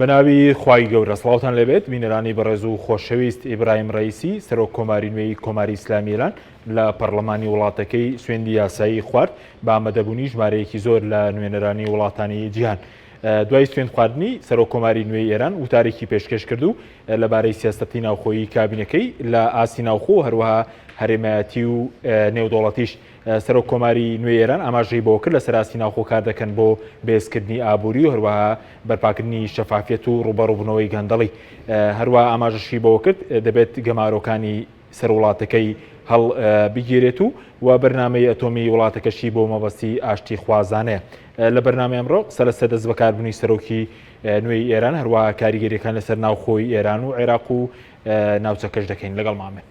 بەناوی خوای گەورە سڵاوتان لێبێت بینەرانی بەڕێز و خۆشەویست ئیبراهیم ڕەئیسی سەرۆک کۆماری نوێی کۆماری ئیسلامی ئێران لە پەرلەمانی وڵاتەکەی سوێندی یاسایی خوارد بە ئامادەبوونی ژمارەیەکی زۆر لە نوێنەرانی وڵاتانی جیهان. دوای سوێند خواردنی سەرۆک کۆماری نوێی ئێران وتارێکی پێشکەش کرد و لەبارەی سیاسەتی ناوخۆیی کابینەکەی لە ئاستی ناوخۆ هەروەها هەرێمایەتی و نێودەوڵەتیش سەرۆک کۆماری نوێی ئێران ئاماژەی بەوە کرد لەسەر ئاستی ناوخۆ کار دەکەن بۆ بەهێزکردنی ئابووری و هەروەها بەرپاکردنی شەفافیەت و ڕووبەڕووبوونەوەی گەندەڵی. هەروەها ئاماژەشی بەوە کرد دەبێت گەمارۆکانی سەر وڵاتەکەی هەڵ بگیرێت و و بەرنامەی ئەتۆمی وڵاتەکەشی بۆ مەبەستی ئاشتیخوازانەیە. لە بەرنامەی ئەمڕۆ قسە لەسەر دەستبەکاربوونی سەرۆکی نوێی ئێران هەروەها کاریگەریەکان لەسەر ناوخۆی ئێران و عێراق و ناوچەکەش دەکەین. لەگەڵمان بن.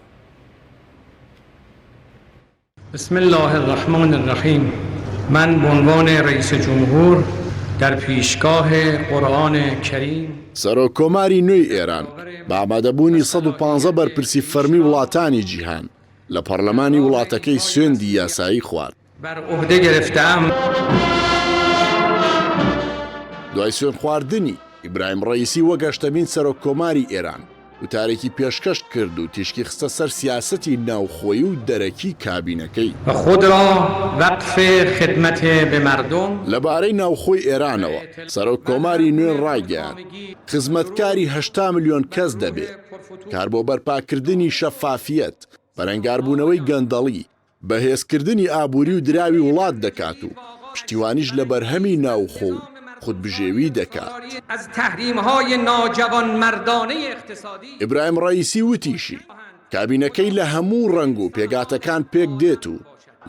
بسم اللە الرحمن الرحیم من بعنوان رئیس جمهور در پیشگاه قرآن کریم. سەرۆک کۆماری نوێی ئێران بە ئامادەبوونی 115 بەرپرسی فەرمی وڵاتانی جیهان لە پەڕلەمانی وڵاتەکەی سوێندی یاسایی خوارد. بر عهده گرفته ام. دوای سوێندخواردنی، ئیبراهیم ڕەئیسی وەک هەشتەمین سەرۆک کۆماری ئێران، وتارێکی پێشکەش کرد و تیشکی خستە سەر سیاسەتی ناوخۆیی و دەرەکی کابینەکەی. و خود را وقف خدمت به مردم. لەبارەی ناوخۆی ئێرانەوە، سەرۆک کۆماری نوێ ڕایگەیاند، خزمەتکاری 80 ملیۆن کەس دەبێت، کار بۆ بەرپاکردنی شەفافیەت، بەرەنگاربوونەوەی گەندەڵی، بەهێزکردنی ئابووری و دراوی وڵات دەکات و پشتیوانیش لە بەرهەمی ناوخۆ و خودبژێوی دەکات. ئیبراهیم ڕەئیسی وتیشی، کابینەکەی لە هەموو ڕەنگ و پێکهاتەکان پێکدێت و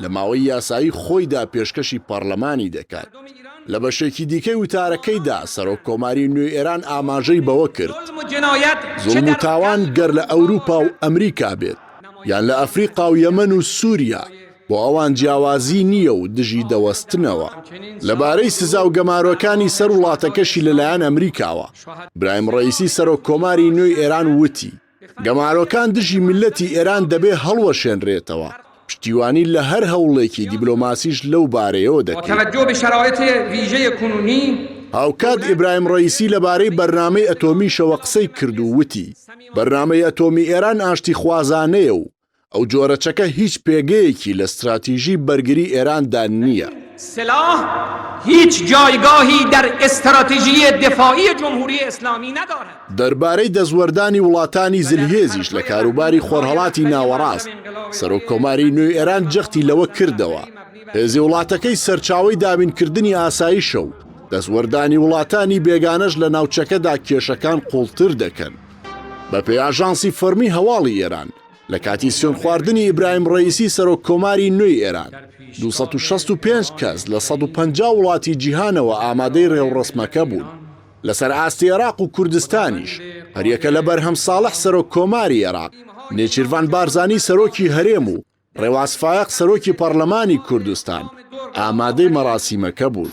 لە ماوەی یاسایی خۆیدا پێشکەشی پەڕلەمانی دەکات. لە بەشێکی دیکەی وتارەکەیدا سەرۆک کۆماری نوێی ئێران ئاماژەی بەوە کرد، زوڵم و تاوان گەر لە ئەوروپا و ئەمریکا بێت، یان لە ئەفریقا و یەمەن و سووریا، بۆ ئەوان جیاوازی نییە و دژی دەوەستنەوە. لەبارەی سزا و گەمارۆکانی سەر وڵاتەکەشی لەلایەن ئەمریکاوە، برایم ڕەئیسی سەرۆک کۆماری نوێی ئێران وتی، گەمارۆکان دژی میللەتی ئێران دەبێ هەڵوەشێنرێتەوە، پشتیوانی لە هەر هەوڵێکی دیبلۆماسیش لەو بارەیەوە دەکەین. هاوکات ئیبراهیم ڕەئیسی لەبارەی بەرنامەی ئەتۆمیشەوە قسەی کرد و وتی، بەرنامەی ئەتۆمی ئێران ئاشتیخوازانەیە و ئەو جۆرە چەکە هیچ پێگەیەکی لە ستراتیژی بەرگری ئێراندا نییە. سلاح هیچ جایگاهی در استراتژی دفاعی جمهوری اسلامی ندارد. دەربارەی دەستوەردانی وڵاتانی زلهێزیش لە کاروباری خۆرهەڵاتی ناوەڕاست، سەرۆک کۆماری نوێی ئێران جەختی لەوە کردەوە، هێزی وڵاتەکەی سەرچاوەی دابینکردنی ئاسایشە و دەستوەردانی وڵاتانی بێگانەش لە ناوچەکەدا کێشەکان قووڵتر دەکەن. بەپێی ئاژانسی فەرمی هەواڵی ئێران، لە کاتی سوێندخواردنی ئیبراهیم ڕەئیسی سەرۆک کۆماری نوێی ئێران، 265 کەس لە 150 وڵاتی جیهانەوە ئامادەی ڕێوڕەسمەکە بوون. لەسەر ئاستی عێراق و کوردستانیش، هەریەکە لە بەرهەم ساڵح سەرۆک کۆماری عێراق، نێچیرڤان بارزانی سەرۆکی هەرێم و ڕێواز فایەق سەرۆکی پەڕلەمانی کوردستان ئامادەی مەراسیمەکە بوون.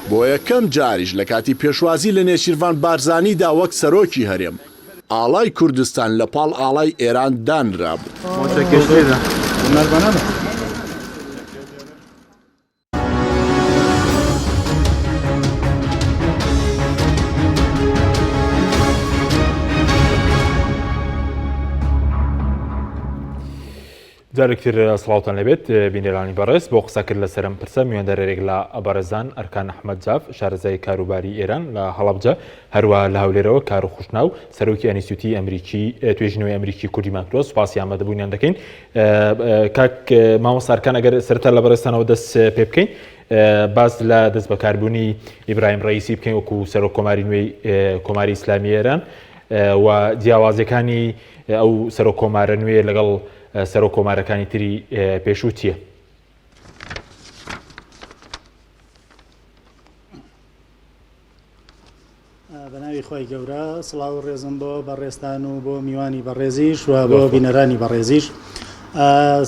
بۆ یەکەم جاریش لە کاتی پێشوازی لە نێچیرڤان بارزانیدا وەک سەرۆکی هەرێم، ئاڵای کوردستان لە پاڵ ئاڵای ئێران دانرابوو. جارێکتر سڵاوتان لەبێت بینەرانی بەڕێز بۆ قسەکرد لەسەر ئەم پرسە میواندارێک لە بەڕێزان ئەرکان ئەحمەد جاف شارەزای کاروباری ئێران لە هەڵەبجە هەروە لە هەولێرەوە کار و خوشناو سەرۆکی ئەنیسیوتی ئەمریکی توێژینەوەی ئەمریکی کوردیمان کردووە سوپاسی ئامادەبوونیان دەکەین کاک مامۆستا ئەرکان ئەگەر سەرەتا لە بەڕێزتانەوە دەست پێ بکەین باس لە دەست بەکاربوونی ئیبراهیم ڕئیسی بکەین وەکو سەرۆک کۆماری نوێی کۆماری ئیسلامی ئێران و جیاوازیەکانی ئەو سەرۆک کۆمارە نوێ لەگەڵ سەرۆک کۆمارەکانی تری پێشوو چییە؟ بەناوی خوای گەورە سڵاو و ڕێزم بۆ بەڕێزتان و بۆ میوانی بەڕێزیش و بۆ بینەرانی بەڕێزیش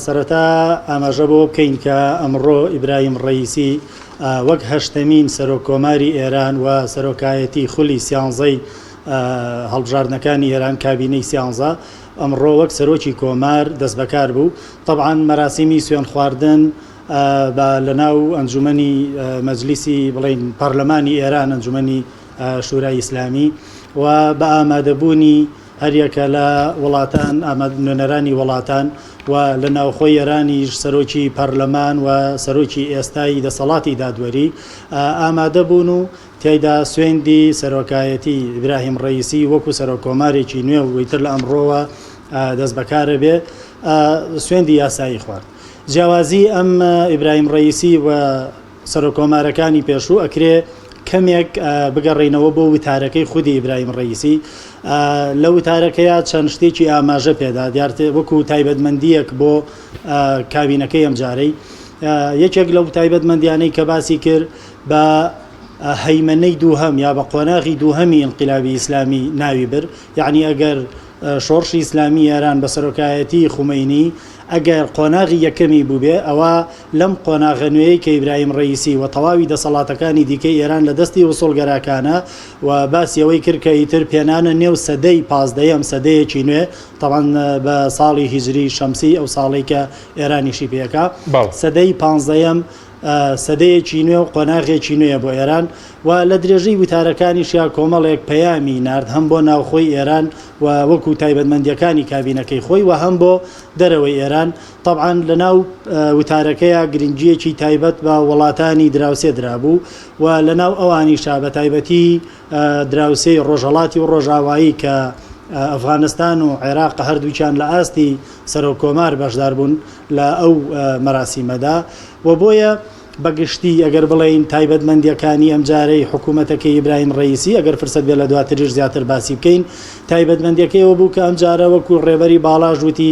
سەرەتا ئاماژە بۆ بکەین کە ئەمڕۆ ئیبراهیم ڕەئیسی وەک هەشتەمین سەرۆک کۆماری ئێران و سەرۆکایەتی خولی سیانزەی هەڵبژاردنەکانی ئێران کابینەی سیانزە ئەمڕۆ وەک سەرۆکی کۆمار دەستبەکار بوو تەبعەن مەراسیمی سوێن خواردن بە لە ناو ئەنجومەنی مەجلیسی بڵێین پەرلەمانی ئێران ئەنجومەنی شورای ئیسلامی. و بە ئامادەبوونی هەریەکە لە وڵاتان نوێنەرانی وڵاتان و لە ناوخۆی ئێرانیش سەرۆکی پەرلەمان و سەرۆکی ئێستای دەسەڵاتی دادوەری ئامادە بوون و تیایدا سوێندی سەرۆکایەتی ئیبراهیم ڕەئیسی وەکو سەرۆککۆمارێکی نوێ و ئیتر لە ئەمڕۆوە دەستبەکارە بێ سوێندی یاسایی خوارد. جیاوازی ئەم ئیبراهیم ڕەئیسی و سەرۆککۆمارەکانی پێشوو ئەکرێ کەمێک بگەڕێینەوە بۆ وتارەکەی خودی ئیبراهیم ڕەئیسی لە وتارەکەیا چەند شتێکی ئاماژە پێدا دیارتر وەکو تایبەتمەندییەک بۆ کابینەکەی ئەمجارەی یەکێک لەو تایبەتمەندیانەی کە باسی کرد بە هەیمەنەی دووهەم یا بە قۆناغی دووهەمی ئینقلابی ئیسلامی ناوی برد، یەعنی ئەگەر شۆڕشی ئیسلامی ئێران بە سەرۆکایەتی خومەینی ئەگەر قۆناغی یەکەمی بووبێ ئەوا لەم قۆناغە نوێیەی کە ئیبراهیم ڕەئیسی و تەواوی دەسەڵاتەکانی دیکەی ئێران لە دەستی ئوسوڵگەراکانە و باسی ئەوەی کرد کە ئیتر پێنانە نێو سەدەی پازدەیەم سەدەیەکی نوێ تەبعەن بە ساڵی هیجری شەمسی ئەو ساڵەی کە ئێرانیشی پێکا سەدەی پانزەیەم سەدەیەکی نوێ و قۆناغێکی نوێیە بۆ ئێران و لە درێژەی وتارەکانیشیا کۆمەڵێک پەیامی نارد هەم بۆ ناوخۆی ئێران و وەکو تایبەتمەندییەکانی کابینەکەی خۆی و هەم بۆ دەرەوەی ئێران. تەبعەن لە ناو وتارەکەیا گرنگییەکی تایبەت بە وڵاتانی دراوسێ درابوو و لە ناو ئەوانیشا بە تایبەتی دراوسێی ڕۆژهەڵاتی و ڕۆژاوایی کە ئەفغانستان و عێراق هەردووکیان لە ئاستی سەرۆک کۆمار بەشدار بوون لە ئەو مەراسیمەدا و بۆیە بە گشتی ئەگەر بڵێین تایبەتمەندییەکانی ئەمجارەی حکوومەتەکەی ئیبراهیم ڕەئیسی ئەگەر فرسەت بێ لە دواتریش زیاتر باسی بکەین تایبەتمەندییەکەی ئەوە بوو کە ئەمجارە وەکوو ڕێبەری باڵاش وتی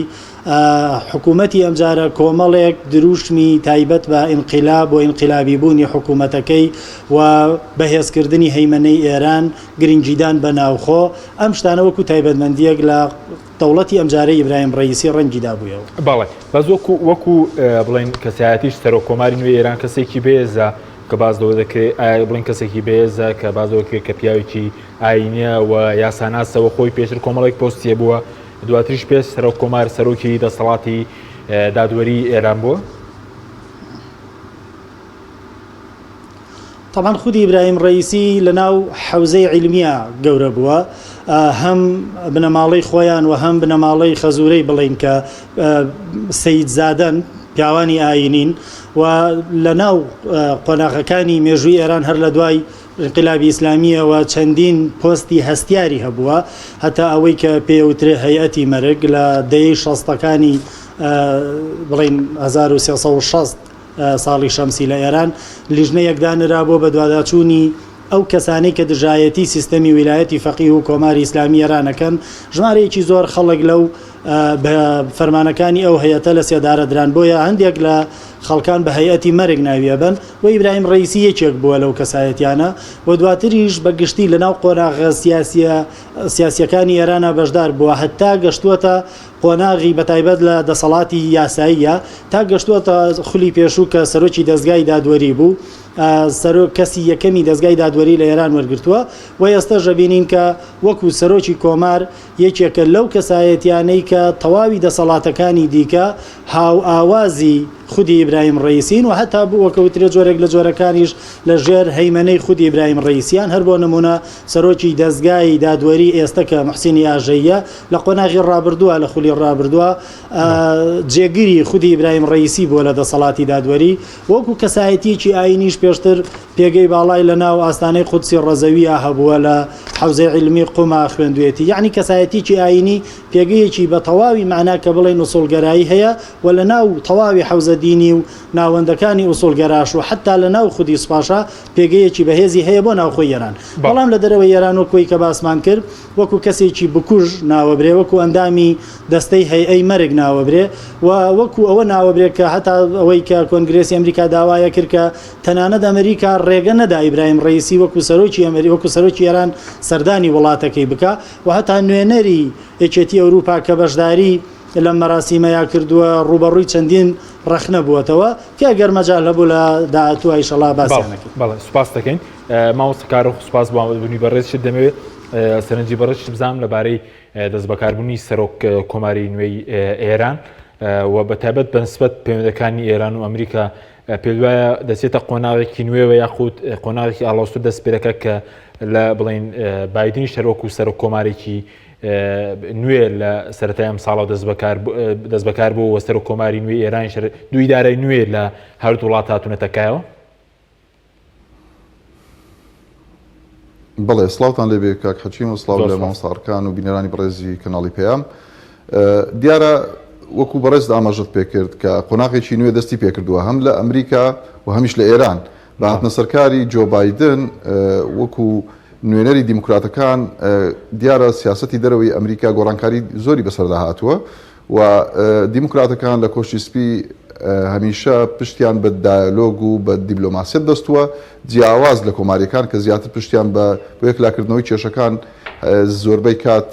حکوومەتی ئەمجارە کۆمەڵێک دروشمی تایبەت بە ئینقلاب و ئینقلابی بوونی حکوومەتەکەی و بەهێزکردنی هەیمەنەی ئێران گرنگیدان بە ناوخۆ ئەم شتانە وەکوو تایبەتمەندییەک لە دەوڵەتی ئەمجارەی ئیبراهیم ڕەئیسی ڕەنگی دابوویەوە. بەڵێ بەس وەکو وەکو بڵێن کەسایەتیش سەرۆک کۆماری نوێی ئێران کەسێکی بەهێزە کە باس لەوە دەکرێت ئایا بڵێن کەسێکی بەهێزە کە باس لەوە کرێت کە پیاوێکی ئاینیە و یاساناسەوە خۆی پێشتر کۆمەڵێک پۆستی بووە دواتریش پێش سەرۆک کۆمار سەرۆکی دەسەڵاتی دادوەری ئێران بووە. تەبعەن خودی ئیبراهیم ڕەئیسی لە ناو حەوزەی عیلمییا گەورە بووە، هەم بنەماڵەی خۆیان و هەم بنەماڵەی خەزوورەی بڵێین کە سەیدزادەن، پیاوانی ئایینین و لە ناو قۆناغەکانی مێژووی ئێران هەر لە دوای ئینقلابی ئیسلامییەوە چەندین پۆستی هەستیاری هەبووە هەتا ئەوەی کە پێیەوترێ هەیئەتی مەرگ لە دەیەی شەستەکانی بڵێین 1360 ساڵی شەمسی لە ئێران لیژنەیەک دانرا بۆ بەدواداچوونی ئەو کەسانەی کە دژایەتی سیستەمی ویلایەتی فەقیه و کۆماری ئیسلامی ئێران ئەکەن، ژمارەیەکی زۆر خەڵک لەو بە فەرمانەکانی ئەو هەیئەتە لە سێدارە دران، بۆیە هەندێک لە خەڵکان بە هەیئەتی مەرگ ناوی ئەبەن و ئیبراهیم ڕەئیسی یەکێک بووە لەو کەسایەتیانە و دواتریش بە گشتی لە ناو قۆناغە سیاسیە سیاسیەکانی ئێرانا بەشدار بووە هەتا گەشتووەتە قۆناغی بەتایبەت لە دەسەڵاتی یاساییە تا گەشتووەتە خولی پێشوو کە سەرۆکی دەزگای دادوەری بوو سەرۆک کەسی یەکەمی دەزگای دادوەری لە ئێران وەرگرتووە و ئێستەش دەبینین کە وەکو سەرۆکی کۆمار یەکێکە لەو کەسایەتیانەی کە تەواوی دەسەڵاتەکانی دیکە هاوئاوازی خودی ئیبراهیم ڕەئیسین و هەتا وەکەوترێ جۆرێک لە جۆرەکانیش لە ژێر هەیمەنەی خودی ئیبراهیم ڕەئیسیان هەر بۆ نموونە سەرۆکی دەزگای دادوەری ئێستە کە موحسینی ئاژەییە لە قۆناغی ڕابردووە لە خولی ڕابردووە جێگری خودی ئیبراهیم ڕەئیسی بووە لە دەسەڵاتی دادوەری وەکو کەسایەتیەکی ئایینیش پێشتر پێگەی باڵای لە ناو ئاستانەی قودسی ڕەزەوییا هەبووە لە حەوزەی عیلمی قوما خوێندوێتی یەعنی کەسایەتیەکی ئایینی پێگەیەکی بە تەواوی مەعنا کە بڵێین ئوسوڵگەرایی هەیە و لە ناو تەواوی حەوزە دینی و ناوەندەکانی ئوسوڵگەراش و حەتا لە ناو خودی سوپاشا پێگەیەکی بەهێزی هەیە بۆ ناوخۆی ئێران بەڵام لە دەرەوەی ئێران وەک وەی کە باسمان کرد وەکو کەسێکی بکوژ ناوەبرێ وەکو ئەندامی دەستەی هەیئەی مەرگ ناوەبرێ و وەکو ئەوە ناوەبرێ کە هەتا ئەوەی کە کۆنگرێسی ئەمریکا داوایە کرد کە تەنانەت ئەمریکا ڕێگە نەدا ئیبراهیم ڕەئیسی وەکو سەرۆکی ئەمری وەکو سەرۆکی ئێران سەردانی وڵاتەکەی بکا و هەتا نوێنەری یەکێتی ئەوروپا کە بەشداری لەم مەراسیمەیا کردووە ڕووبەڕووی چەندین ڕەخنە بووەتەوە کە گەر مەجال هەبوو لە داهاتووە ئیشەڵا باسیان ئەکەین. بەڵێ سوپاست دەکەین مامۆستا کارۆخ سوپاس بۆ ئامادەبوونی بەڕێزشت دەمەوێت سەرنجی بەڕێزشت بزانم لەبارەی دەستبەکاربوونی سەرۆک کۆماری نوێی ئێران و بە تایبەت بەنسبەت پەیوەندەکانی ئێران و ئەمریکا. پێت وایە دەچێتە قۆناغێکی نوێوە یاخود قۆناغێکی ئاڵۆزتر دەست پێ دەکات کە لە بڵین بایدنیش هەروەکو سەرۆک کۆمارێکی نوێ لە سەرەتای ئەم ساڵەوە دەست بەکار بوو و سەرۆک کۆماری نوێی ئێرانیش دوو ئیدارەی نوێ لە هەردوو وڵات هاتوونەتە کایەوە؟ بەڵێ سڵاوتان لێبێ کاک حەکیم و سڵاو لە مامۆستا ئەرکان و بینەرانی بەڕێزی کەناڵی پەیام. دیارە وەکو بەڕێزت ئاماژەت پێکرد کە قۆناغێکی نوێ دەستی پێکردووە هەم لە ئەمریکا و هەمیش لە ئێران بە هاتنە سەرکاری جۆ بایدن وەکو نوێنەری دیموکراتەکان دیارە سیاسەتی دەرەوەی ئەمریکا گۆڕانکاری زۆری بەسەردا هاتووە و دیموکراتەکان لە کۆشکی سپی هەمیشە پشتیان بە دایەلۆگ و بە دیبلۆماسیەت بەستووە، جیاواز لە کۆمارییەکان کە زیاتر پشتیان بە بۆ یەکلاکردنەوەی کێشەکان زۆربەی کات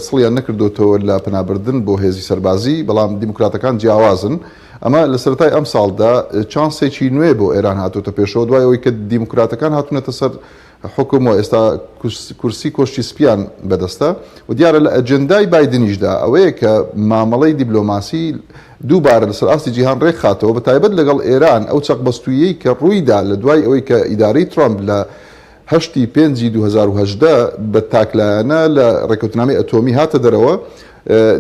سڵیان نەکردۆتەوە لە پەنابردن بۆ هێزی سەربازی، بەڵام دیموکراتەکان جیاوازن. ئەمە لە سەرەتای ئەمساڵدا چانسێکی نوێ بۆ ئێران هاتۆتە پێشەوە دوای ئەوەی کە دیموکراتەکان هاتوونەتە سەر حوکم و ئێستا کورسی کۆشکی سپیان بەدەستە و دیارە لە ئەجێندای بایدنیشدا ئەوەیە کە مامەڵەی دیبلۆماسی دووبارە لەسەر ئاستی جیهان ڕێکخاتەوە بە تایبەت لەگەڵ ئێران ئەو چەقبەستوویەی کە ڕوویدا لە دوای ئەوەی کە ئیدارەی ترامپ لە هەشتی پێنجی 2018 بە تاکلایەنە لە ڕێککەوتنامەی ئەتۆمی هاتە دەرەوە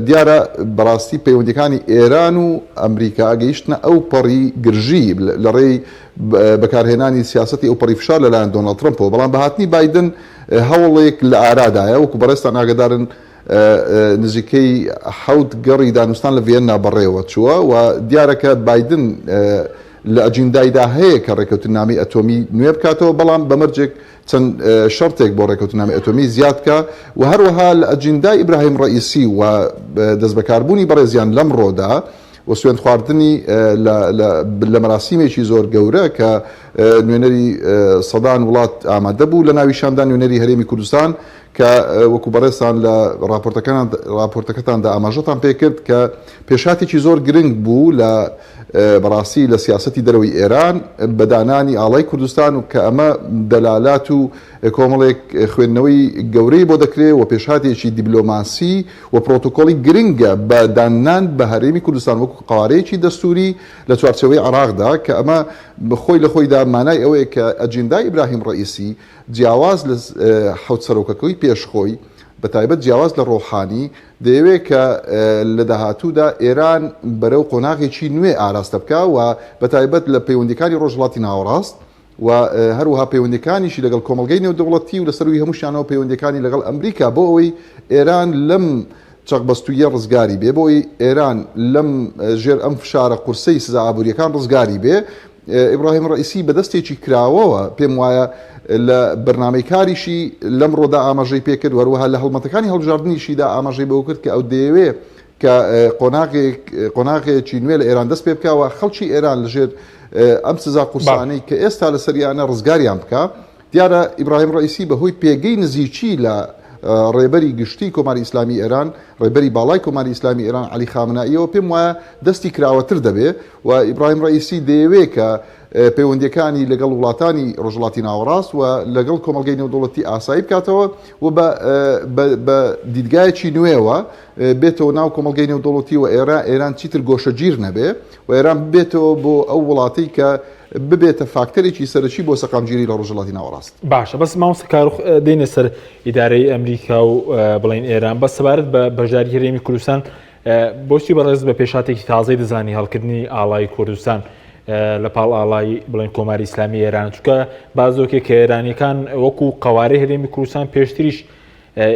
دیارە بەڕاستی پەیوەندیەکانی ئێران و ئەمریکا گەیشتنە ئەو پەڕی گرژی لە ڕێی بەکارهێنانی سیاسەتی ئەوپەڕی فشار لەلایەن دۆناڵد ترەمپەوە، بەڵام بە هاتنی بایدن هەوڵێک لە ئارادایە، وەکو بەڕێزتان ئاگادارن نزیکەی حەوت گەڕی دانوستان لە ڤیەننا بەڕێوە چووە و دیارە کە بایدن لە ئەجیندایدا هەیە کە ڕێککەوتننامەی ئەتۆمی نوێ بکاتەوە، بەڵام بە مەرجێک چەند شەرتێک بۆ ڕێککەوتننامەی ئەتۆمی زیاد بکا و هەروەها لە ئەجیندای ئیبراهیم ڕەئیسی و دەستبەکاربوونی بەڕێزیان لەمڕۆدا و سوێندخواردنی لە مەراسیمێکی زۆر گەورە کە نوێنەری سەدان وڵات ئامادە بوو لە ناویشاندا نوێنەری هەرێمی کوردستان کە وەکو بەڕێزتان لە ڕاپۆرتەکەتاندا ئاماژەتان پێکرد کە پێشهاتێکی زۆر گرنگ بوو لە بەڕاستی لە سیاسەتی دەرەوەی ئێران بە دانانی ئاڵای کوردستان و کە ئەمە دەلالات و کۆمەڵێک خوێندنەوەی گەورەی بۆ دەکرێ و پێشهاتێکی دیبلۆماسی و پرۆتۆکۆڵی گرنگە بە داننان بە هەرێمی کوردستان وەکو قەوارەیەکی دەستووری لە چوارچێوەی عێراقدا کە ئەمە خۆی لە خۆیدا مانای ئەوەیە کە ئەجیندای ئیبراهیم ڕەئیسی جیاواز لە حەوت سەرۆکەکەی پێش خۆی بە تایبەت جیاواز لە ڕۆحانی دەیەوێ کە لە داهاتوودا ئێران بەرەو قۆناغێکی نوێ ئاراستە بکا و بە تایبەت لە پەیوەندیەکانی ڕۆژهەڵاتی ناوەڕاست و هەروەها پەیوەندیەکانیشی لەگەڵ کۆمەڵگەی نێودەوڵەتی و لە سەرووی هەمووشیانەوە پەیوەندیەکانی لەگەڵ ئەمریکا بۆ ئەوەی ئێران لەم چەقبەستوویە ڕزگاری بێ، بۆ ئەوەی ئێران لەم ژێر ئەم فشارە قورسەی سزا ئابووریەکان ڕزگاری بێ، ئیبراهیم ڕەئیسی بە دەستێکی کراوەوە پێم وایە لە بەرنامەی کاریشی لەمڕۆدا ئاماژەی پێکرد و هەروەها لە هەڵمەتەکانی هەڵبژاردنیشیدا ئاماژەی بەوە کرد کە ئەو دەیەوێ کە قۆناغێک قۆناغێکی نوێ لە ئێران دەست پێ بکا و خەڵکی ئێران لەژێر ئەم سزا قورسانەی کە ئێستا لەسەریانە ڕزگاریان بکا. دیارە ئیبراهیم ڕەئیسی بە هۆی پێگەی نزیکی لە ڕێبەری گشتی کۆماری ئیسلامی ئێران، ڕێبەری باڵای کۆماری ئیسلامی ئێران عەلی خامنەئیەوە پێم وایە دەستی کراوەتر دەبێ و ئیبراهیم ڕەئیسی دەیەوێ کە پەیوەندییەکانی لەگەڵ وڵاتانی ڕۆژهەڵاتی ناوەڕاست و لەگەڵ کۆمەڵگەی نێودەوڵەتی ئاسایی بکاتەوە و بە بە دیدگایەکی نوێوە بێتەوە ناو کۆمەڵگەی نێودەوڵەتی و ئێران ئێران چیتر گۆشەگیر نەبێ و ئێران ببێتەوە بۆ ئەو وڵاتەی کە ببێتە فاکتەرێکی سەرەکی بۆ سەقامگیری لە ڕۆژهەڵاتی ناوەڕاست. باشە بەس مامۆستا کاروخ دێینە سەر ئیدارەی ئەمریکا و بڵێین ئێران بەس سەبارەت بە بەشداری هەرێمی کوردستان بۆچی بەڕێز بە پێشاتێکی تازەی دەزانی هەڵکردنی ئاڵای کوردستان لە پاڵ ئاڵای بڵێن کۆماری ئیسلامی ئێران چونکە بازۆکێک کە ئێرانیەکان وەکو قەوارەی هەرێمی کوردستان پێشتریش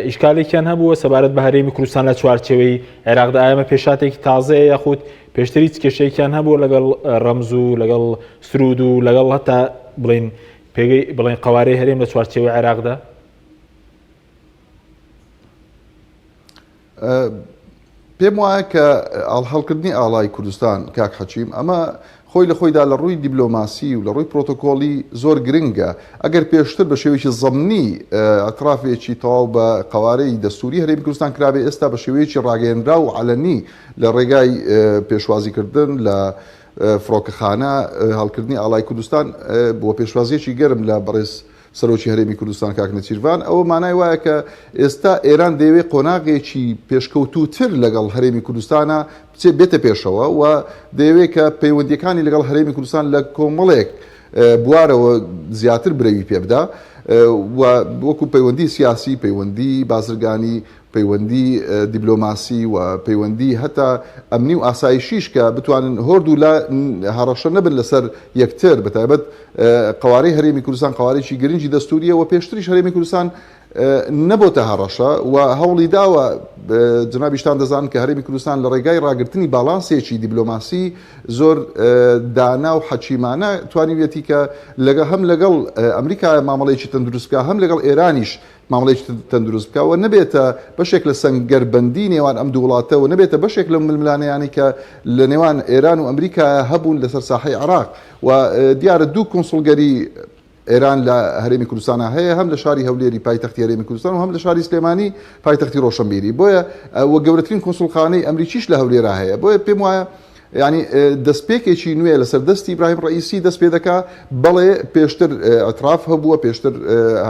ئیشکالێکیان هەبووە سەبارەت بە هەرێمی کوردستان لە چوارچێوەی عێراقدا ئایەمە پێشاتێکی تازەیە یاخود پێشتر هیچ کێشەیەکیان هەبووە لەگەڵ ڕەمز و لەگەڵ سرود و لەگەڵ هەتا بڵین پێگەی بڵێن قەوارەی هەرێم لە چوارچێوەی عێراقدا؟ پێم وایە کە هەڵکردنی ئاڵای کوردستان کاک حەکیم ئەمە خۆی لە خۆیدا لە ڕووی دیبلۆماسی و لە ڕووی پرۆتۆکۆلی زۆر گرنگە ئەگەر پێشتر بە شێوەیەکی زەمنی ئەترافێکی تەواو بە قەوارەی دەستوری هەرێمی کوردستان کرابێ ئێستا بە شێوەیەکی ڕاگەیەنراو و عەلەنی لە ڕێگای پێشوازیکردن لە فڕۆکەخانە هەڵکردنی ئاڵای کوردستان بۆ پێشوازیەکی گەرم لە بەڕێز. سەرۆکی هەرێمی کوردستان کاک نێچیرڤان، ئەوە مانای وایە کە ئێستا ئێران دەیەوێت قۆناغێکی پێشکەوتووتر لەگەڵ هەرێمی کوردستانا بچێت بێتە پێشەوە و دەیەوێت کە پەیوەندییەکانی لەگەڵ هەرێمی کوردستان لە کۆمەڵێک بوارەوە زیاتر برەوی پێ بدا و وەکو پەیوەندی سیاسی، پەیوەندی بازرگانی، پەیوەندی دیبلۆماسی و پەیوەندی هەتا ئەمنی و ئاسایشیش کە بتوانن هۆردوو لا هەڕەشە نەبن لەسەر یەکتر بەتایبەت قەوارەی هەرێمی کوردستان قەوارێکی گرنگی دەستوریە و پێشتریش هەرێمی کوردستان نەبۆتە هەڕەشە و هەوڵی داوە جنابیشتان دەزانن کە هەرێمی کوردستان لە ڕێگای ڕاگرتنی باڵانسێکی دیبلۆماسی زۆر دانا و حەکیمانە توانیویەتی کە لەگە هەم لەگەڵ ئەمریکا مامەڵەیەکی تەندروست بکە هەم لەگەڵ ئێرانیش مامەڵەیەکی تەندروست بکا و نەبێتە بەشێک لە سەنگەربەندی نێوان ئەم دوو وڵاتە و نەبێتە بەشێک لەو ململانێیانەی کە لە نێوان ئێران و ئەمریکا هەبوون لەسەر ساحەی عێراق و دیارە دوو کونسوڵگەری ئێران لە هەرێمی کوردستانا هەیە هەم لە شاری هەولێری پایتەختی هەرێمی کوردستان و هەم لە شاری سلێمانی پایتەختی ڕۆشنبیری بۆیە و گەورەترین کونسوڵخانەی ئەمریکیش لە هەولێرا هەیە بۆیە پێم وایە یانی دەستپێکێکی نوێ لەسەر دەستی ئیبراهیم ڕەئیسی دەست پێ دەکا، بەڵێ پێشتر ئیعتراف هەبووە، پێشتر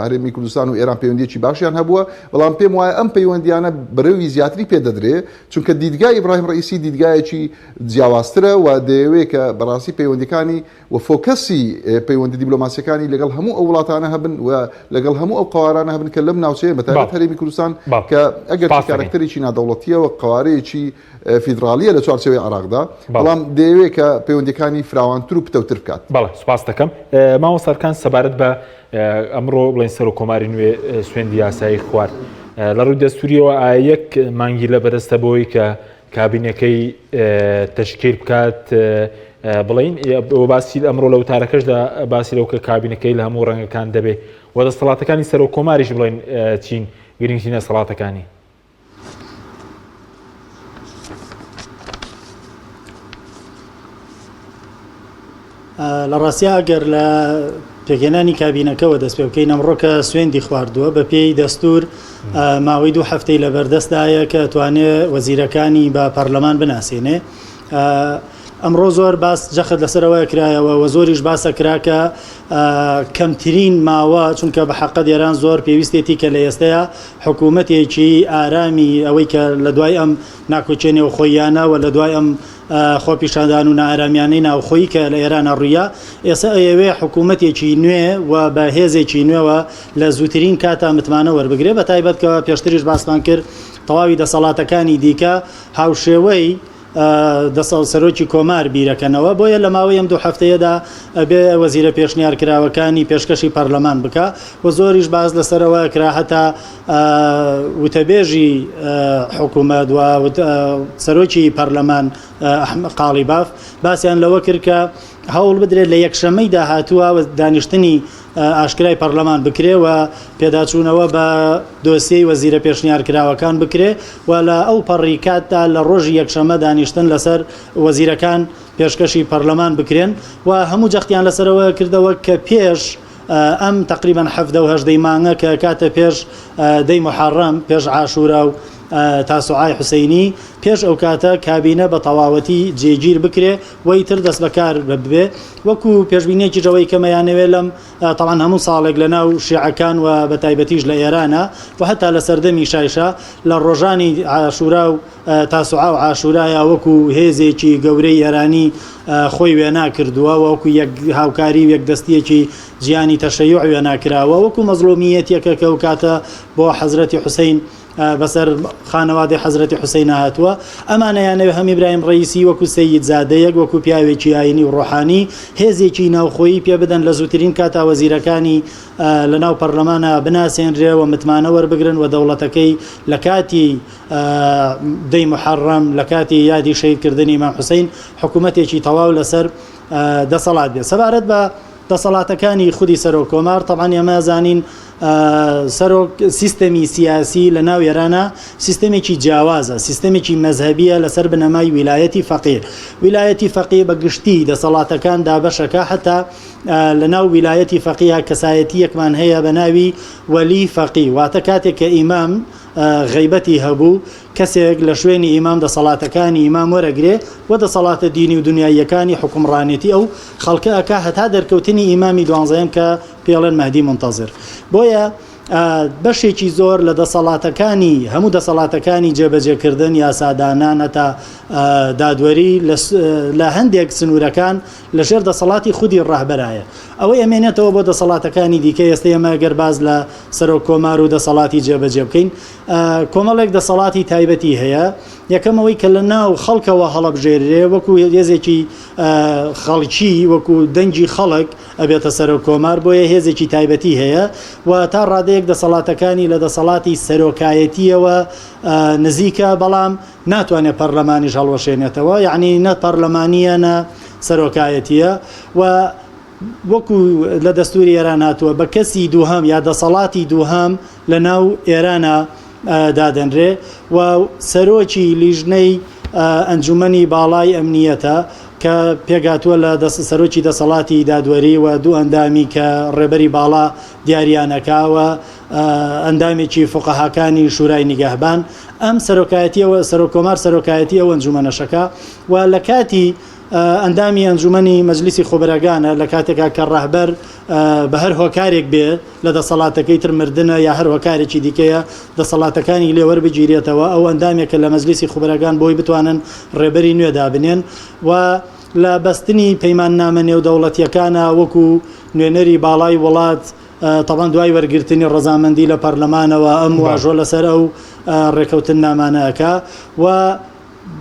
هەرێمی کوردستان و ئێران پەیوەندییەکی باشیان هەبووە، بەڵام پێم وایە ئەم پەیوەندییانە برەوی زیاتری پێ دەدرێ، چونکە دیدگای ئیبراهیم ڕەئیسی دیدگایەکی جیاوازترە و دەیەوێ کە بەڕاستی پەیوەندییەکانی و فۆکەسی پەیوەندی دیبلۆماسییەکانی لەگەڵ هەموو ئەو وڵاتانە هەبن و لەگەڵ هەموو ئەو قەوارانە هەبن کە لەم ناوچەیە بەتایبەت هەرێمی کوردستان کە ئەگەرچی کارەکتەرێکی نادەوڵەتییە و قەوارەیەکی فیدراڵییە لە چوارچێوەی عێراقدا، بەڵام دەیەوێت کە پەیوەندییەکانی فراوانتر و پتەوتر بکات. بەڵێ سوپاست دەکەم. مامۆستا ئەرکان سەبارەت بە ئەمڕۆ بڵێن سەرۆک کۆماری نوێ سوێندی یاسایی خوارد لە ڕووی دەستوریەوە ئایا یەک مانگی لە بەرەستە بۆی کە کابینەکەی تەشکیل بکات بڵین باسی ئەمڕۆ لە وتارەکەشدا باسی لەو کە کابینەکەی لە هەموو ڕەنگەکان دەبێ و دەسەڵاتەکانی سەرۆک کۆماریش بڵێن چین گرنگترین دەسەڵاتەکانی. لە ڕاستیا ئەگەر لە پێکهێنانی کابینەکەوە دەست پێ بکەین ئەمڕۆ کە سوێندی خواردووە بە پێی دەستور ماوەی دوو هەفتەی لە بەردەستدایە کە توانێ وەزیرەکانی بە پەرلەمان بناسێنێ. ئەمڕۆ زۆر باس جەخت لەسەر ئەوە کرایەوە و زۆریش باسە کرا کە کەمترین ماوە چونکە بە حەقەت ئێران زۆر پێویستێتی کە لە ئێستەیە حکوومەتێکی ئارامی ئەوەی کە لە دوای ئەم ناکۆکیە نێوخۆییانە و لە دوای ئەم خۆپیشاندان و نائارامیانەی ناوخۆیی کە لە ئێرانە ڕوویا ئێستا ئەیەوێ حکوومەتێکی نوێ و بە هێزێکی نوێوە لە زووترین کاتا متمانە وەربگرێ بە تایبەت کە پێشتریش باسمان کرد تەواوی دەسەڵاتەکانی دیکە هاوشێوەی دەسەڵ سەرۆکی کۆمار بیرەکەنەوە، بۆیە لە ماوەی ئەم دوو هەفتەیەدا ئەبێ وەزیرە پێشنیارکراوەکانی پێشکەشی پەرلەمان بکا و زۆریش باس لەسەر ئەوە کرا هەتا وتەبێژی حکوومەت و سەرۆکی پەرلەمان قاڵیباف باسیان لەوە کرد کە هەوڵ بدرێت لە یەکشەممەی داهاتووە دانیشتنی ئاشکرای پەرلەمان بکرێ و پێداچوونەوە بە دۆسیەی وەزیرە پێشنیارکراوەکان بکرێ و لە ئەو پەڕی کاتدا لە ڕۆژی یەکشەممە دانیشتن لەسەر وەزیرەکان پێشکەشی پەرلەمان بکرێن و هەموو جەختیان لەسەرەوە کردەوە کە پێش ئەم تەقریبەن حەڤدە و هەژدەی مانگە کە کاتە پێش دەی موحەڕەم پێش عاشورا و تاسوعای حوسەینی پێش ئەو کاتە کابینە بە تەواوەتی جێگیر بکرێ و ئیتر دەست بەکار ببێ وەکو پێشبینیەکیش ئەوەی کە مەیانەوێ لەم تەبعەن هەموو ساڵێک لە ناو شیعەکان و بە تایبەتیش لە ئێرانە و هەتا لە سەردەمی شایشا لە ڕۆژانی عاشورا و تاسوعا و عاشورایا وەکو هێزێکی گەورەی ئێرانی خۆی وێنا کردووە و وەکو یەک هاوکاری و یەکدەستیەکی جیهانی تەشەیوع وێنا کراوە وەکو مەزڵومیەتێکە کە ئەو کاتە بۆ حەزرەتی حوسەین بەسەر خانەوادەی حەزرەتی حوسەینا هاتووە، ئەمانە یانەوێ هەم ئیبراهیم ڕەئیسی وەکو سەیید زادەیەک، وەکو پیاوێکی ئایینی و ڕۆحانی هێزێکی ناوخۆیی پێ بدەن لە زووترین کاتا وەزیرەکانی لە ناو پەرلەمانا بناسێنرێ و متمانە وەربگرن و دەوڵەتەکەی لە کاتی دەی موحەڕەم لە کاتی یادی شەهیدکردنی ئیمام حوسەین حکوومەتێکی تەواو لەسەر دەسەڵات بێت. سەبارەت بە دەسەڵاتەکانی خودی سەرۆک کۆمار تەبعەن ئێمە ئەزانین سەرۆک سیستەمی سیاسی لە ناو ئێرانە سیستەمێکی جیاوازە سیستەمێکی مەزهەبیە لەسەر بنەمای ویلایەتی فەقیه ویلایەتی فەقیه بە گشتی دەسەڵاتەکان دابەشەکە حتا لە ناو ویلایەتی فەقیه کەسایەتیەکمان هەیە بە ناوی وەلی فەقی واتە کاتێک کە ئیمام غەیبەتی هەبوو کەسێک لە شوێنی ئیمام دەسەڵاتەکانی ئیمام وەرەگرێ و دەسەڵاتە دینی و دنیاییەکانی حوکمڕانێتی ئەو خەڵکە ئەکا هەتا دەرکەوتنی ئیمامی دوانزەیەم کە پێڵێن مەهدی مونتەزر بۆیە بەشێکی زۆر لە دەسەڵاتەکانی هەموو دەسەڵاتەکانی جێبەجێکردن یاسادانان هەتا دادوەری لە هەندێک سنوورەکان لەژێر دەسەڵاتی خودی ڕەهبەرایە. ئەوەی ئەمێنێتەوە بۆ دەسەڵاتەکانی دیکە، ئێستە ئێمە گەر باس لە سەرۆک کۆمار و دەسەڵاتی جێبەجێ بکەین، کۆمەڵێک دەسەڵاتی تایبەتی هەیە، یەکەم ئەوەی کە لە ناو خەڵکەوە هەڵەبژێررێ وەکو هێزێکی خەڵکی، وەکو دەنگی خەڵک ئەبێتە سەرۆک کۆمار، بۆیە هێزێکی تایبەتی هەیە و تا ڕادەیەک دەسەڵاتەکانی لە دەسەڵاتی سەرۆکایەتییەوە نزیکە، بەڵام ناتوانێت پەرلەمانیش هەڵوەشێنێتەوە یەعنی نە پەرلەمانییە نە سەرۆکایەتییە و وەکو لە دەستوری ئێران هاتووە بە کەسی دووهەم یا دەسەڵاتی دووهەم لە ناو ئێرانە دادەنرێ و سەرۆکی لیژنەی ئەنجومەنی باڵای ئەمنیەتە کە پێکهاتووە لە سەرۆکی دەسەڵاتی دادوەری و دوو ئەندامی کە ڕێبەری باڵا دیاریانەکا و ئەندامێکی فوقەهاکانی شورای نیگەهبان ئەم سەرۆکایەتیەوە سەرۆک کۆمار سەرۆکایەتی ئەو ئەنجومەنەشەکا و لە کاتی ئەندامی ئەنجومەنی مەجلیسی خوبرەگانە لە کاتێکا کە ڕەهبەر بە هەر هۆکارێک بێ لە دەسەڵاتەکەی تر مردنە یا هەر هۆکارێکی دیکەیە دەسەڵاتەکانی لێ وەربگیرێتەوە ئەو ئەندامێکە لە مەجلیسی خوبرەگان بۆی بتوانن ڕێبەری نوێ دابنێن و لە بەستنی پەیماننامە نێودەوڵەتیەکانە وەکو نوێنەری باڵای وڵات تەبعەن دوای وەرگرتنی ڕەزامەندی لە پەرلەمانەوە ئەم واژۆ لەسەر ئەو ڕێکەوتننامانە ئەکا و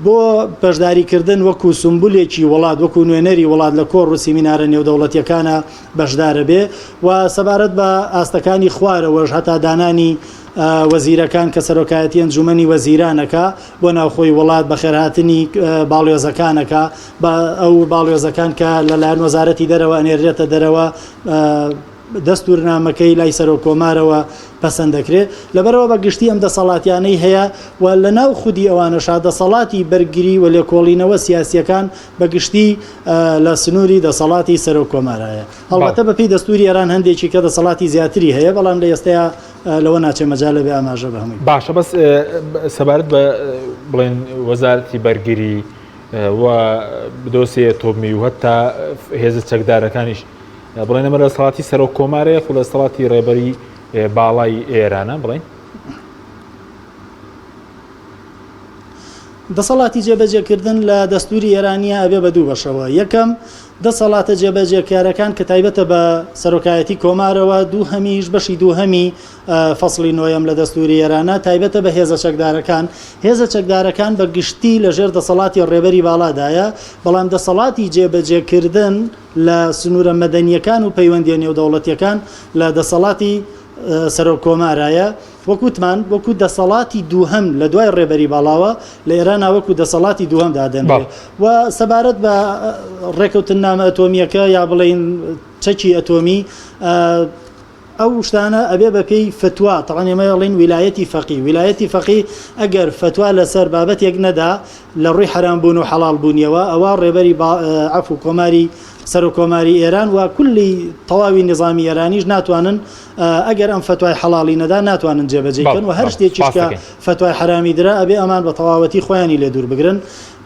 بۆ بەشداریکردن وەکو سومبولێکی وڵات وەکو نوێنەری وڵات لە کۆڕ و سیمینارە نێودەوڵەتیەکانە بەشدارە بێ و سەبارەت بە ئاستەکانی خوارەوەش هەتا دانانی وەزیرەکان کە سەرۆکایەتی ئەنجومەنی وەزیرانەکە بۆ ناوخۆی وڵات بەخێرهاتنی باڵیۆزەکانەکە بە ئەو باڵیۆزەکان کە لەلایەن وەزارەتی دەرەوە ئەنێرێتە دەرەوە دەستوورنامەکەی لای سەرۆک کۆمارەوە پەسەند دەکرێت، لەبەرئەوە بە گشتی ئەم دەسەڵاتیانەی هەیە و لە ناو خودی ئەوانەشا دەسەڵاتی بەرگری و لێکۆڵینەوە سیاسییەکان بە گشتی لە سنووری دەسەڵاتی سەرۆک کۆمارایە. هەڵبەتە بە پێی دەستووری ئێران هەندێکی کە دەسەڵاتی زیاتری هەیە، بەڵام لە ئێستەیا لەوە ناچێ مەجال هەبێ ئاماژە بە هەمووی بکەم. باشە بەس سەبارەت بە بڵێن وەزارەتی بەرگری و دۆسیەی ئەتۆمی و هەتا هێزە چەکدارەکانیش بڵێن ئەمە دەسەڵاتی سەرۆک کۆمارە یاخود دەسەڵاتی ڕێبەری باڵای ئێرانە بڵێن؟ دەسەڵاتی جێبەجێکردن لە دەستوری ئێرانیە ئەبێ بە دوو بەشەوە یەکەم دەسەڵاتە جێبەجێکارەکان کە تایبەتە بە سەرۆکایەتی کۆمارەوە دووهەمیش بەشی دووهەمی فەسڵی نۆیەم لە دەستوری ئێرانە تایبەتە بە هێزە چەکدارەکان. هێزە چەکدارەکان بە گشتی لە ژێر دەسەڵاتی ڕێبەری باڵادایە، بەڵام دەسەڵاتی جێبەجێکردن لە سنوورە مەدەنییەکان و پەیوەندییە نێودەوڵەتییەکان لە دەسەڵاتی سەرۆک کۆمارایە. وەک وتمان وەکوو دەسەڵاتی دووهەم لە دوای ڕێبەری باڵاوە لە ئێرانا وەکوو دەسەڵاتی دووهەم دادەنرێ و سەبارەت بە ڕێکەوتننامە ئەتۆمییەکە یا بڵێین چەکی ئەتۆمی، ئەو شتانە ئەبێ بە پێی فتوا، تەبعەن ئێمە ئەڵێین ویلایەتی فەقی، ویلایەتی فەقی ئەگەر فتوا لەسەر بابەتێک نەدا لە ڕووی حەرام بوون و حەڵاڵ بوونیەوە ئەوا ڕێبەری با عەفو کۆماری سەرۆک کۆماری ئێران و کولی تەواوی نیزامی ئێرانیش ناتوانن ئەگەر ئەم فتوای حەڵاڵی نەدا ناتوانن جێبەجێی کەن و هەر شتێکیش کە فتوای حەرامی درا ئەبێ ئەمان بە تەواوەتی خۆیانی لێ دوور بگرن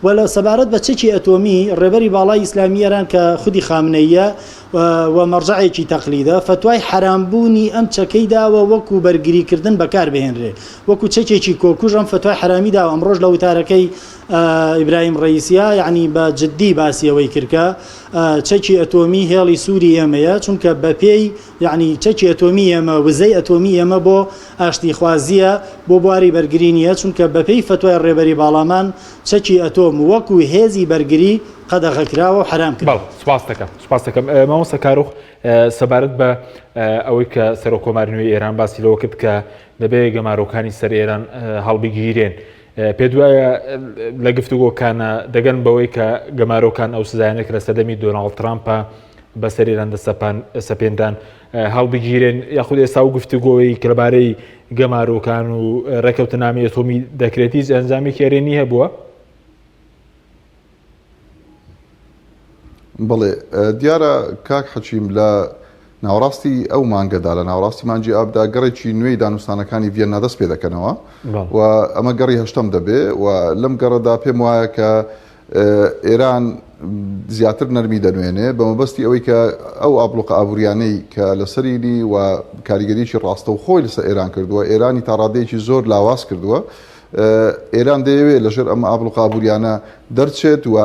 و لە سەبارەت بە چەکی ئەتۆمی ڕێبەری باڵای ئیسلامی ئێران کە خودی خامنەییە و مەرجەعێکی تەقلیدە، فەتوای حەرام بوونی ئەم چەکەی داوە وەکو بەرگری کردن بەکار بهێنرێ، وەکو چەکێکی کۆکوژ ئەم فەتوای حەرامی داوە، ئەمڕۆش لە وتارەکەی ئیبراهیم ڕەئیسیا یەعنی بە جدی باسی ئەوەی کرد کە چەکی ئەتۆمی هێڵی سووری ئێمەیە، چونکە بەپێی یەعنی چەکی ئەتۆمی ئێمە، وزەی ئەتۆمی ئێمە بۆ ئاشتیخوازییە، بۆ بواری بەرگری نییە، چونکە بەپێی فەتوای ڕێبەری باڵامان چەکی ئەتۆم وەکو هێزی بەرگری قەدەغەکراوە و حەرام کراوە. بەڵێ سوپاست دەکەم سوپاست دەکەم مامۆستا کاروخ سەبارەت بە ئەوەی کە سەرۆک کۆماری نوێی ئێران باسی لەوە کرد کە دەبێ گەمارۆکانی سەر ئێران هەڵبگیرێن پێت وایە لە گفتوگۆکانە دەگەن بەوەی کە گەمارۆکان ئەو سزایانە کە لە سەردەمی دۆناڵد ترامپە بەسەر ئێران دەسەپان سەپێنران هەڵبگیرێن یاخود ئێستا و گفتوگۆی کە لەبارەی گەمارۆکان و ڕێکەوتنامی ئەتۆمی دەکرێت هیچ ئەنجامێکی ئەرێنی هەبووە؟ بەڵێ دیارە کاک حەکیم لە ناوەڕاستی ئەو مانگەدا لە ناوەڕاستی مانگی ئابدا گەڕێکی نوێی دانوستانەکانی ڤیەننا دەست پێ دەکەنەوە و ئەمە گەڕی هەشتەم دەبێ و لەم گەڕەدا پێم وایە کە ئێران زیاتر نەرمی دەنوێنێ بە مەبەستی ئەوەی کە ئەو ئابڵوقە ئابووریانەی کە لەسەرینی و کاریگەریی ڕاستەوخۆی لەسەر ئێران کردووە، ئێرانی تا ڕادەیەکی زۆر لاواز کردووە. ئێران دەیەوێت لەژێر ئەم ئابڵوقە ئابووریانە دەرچێت و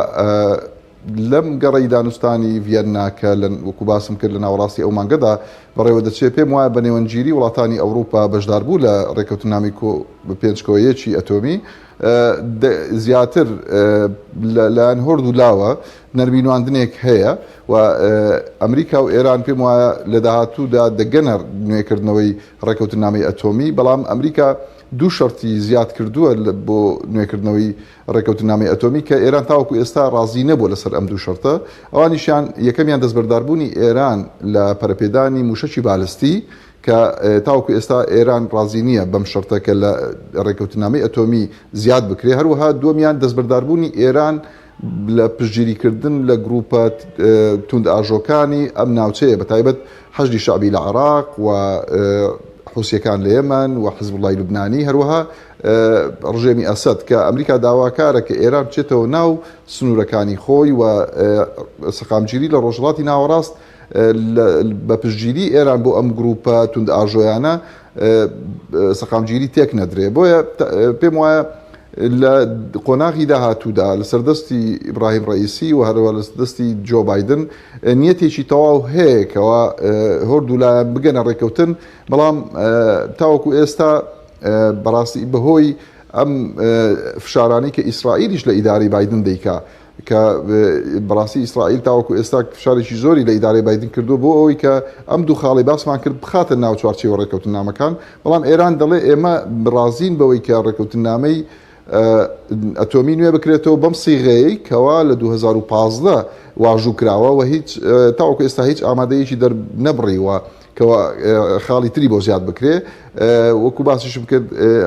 لەم گەڕەی دانوستانی ڤیەننا کە لە وەکو باسم کرد لە ناوەڕاستی ئەو مانگەدا بەڕێوە دەچێت، پێم وایە بە نێوەندگیری وڵاتانی ئەوروپا بەشداربوو لە ڕێککەوتننامەی کۆ پێنج کۆ یەکی ئەتۆمی زیاتر لە لایەن هۆردوو لاوە نەرمی نواندنێک هەیە و ئەمریکا و ئێران پێم وایە لە داهاتوودا دەگەنە نوێکردنەوەی ڕێککەوتننامەی ئەتۆمی، بەڵام ئەمریکا دوو شەرتی زیاد کردووە بۆ نوێکردنەوەی ڕێککەوتننامەی ئەتۆمی کە ئێران تاوەکو ئێستا ڕازی نەبووە لەسەر ئەم دوو شەرتە، ئەوانیشیان یەکەمیان دەستبەرداربوونی ئێران لە پەرەپێدانی مووشەکی بالستی کە تاوەکو ئێستا ئێران ڕازی نییە بەم شەرتە کە لە ڕێککەوتننامەی ئەتۆمی زیاد بکرێ، هەروەها دووەمیان دەستبەرداربوونی ئێران لە پشتگیریکردن لە گرووپە تووندئاژۆکانی ئەم ناوچەیە بەتایبەت حەشدی شەعبی لە عێراق و حوسییەکان لە یەمەن و حزبوڵای لوبنانی، هەروەها ڕژێمی ئەسەد کە ئەمریکا داواکارە کە ئێران بچێتەوە ناو سنوورەکانی خۆی و سەقامگیری لە ڕۆژهەڵاتی ناوەڕاست بە پشتگیری ئێران بۆ ئەم گرووپە توندئاژۆیانە سەقامگیری تێک نەدرێ. بۆیە پێم وایە لە قۆناغی داهاتوودا لەسەر دەستی ئیبراهیم ڕەئیسی و هەروەها لەسەر دەستی جۆ بایدن نیەتێکی تەواو هەیە کەوا هەردوولایان بگەنە ڕێککەوتن، بەڵام تاوەکو ئێستا بەڕاستی بەهۆی ئەم فشارانەی کە ئیسرائیلیش لە ئیدارەی بایدن دەیکا کە بەڕاستی ئیسرائیل تاوەکو ئێستا فشارێکی زۆری لە ئیدارەی بایدن کردووە بۆ ئەوەی کە ئەم دوو خاڵی باسمان کرد بخاتە ناو چوارچێوە ڕێککەوتننامەکان، بەڵام ئێران دەڵێ ئێمە ڕازین بەوەی کە ڕێککەوتننامەی ئەتۆمی نوێ بکرێتەوە بەم سیغەیەی کەوا لە 2015 واژوو کراوە و هیچ تاوەکو ئێستا هیچ ئامادەیەکی دەرنەبڕیوە کەوا خاڵی تری بۆ زیاد بکرێ. وەکو باسیشم کرد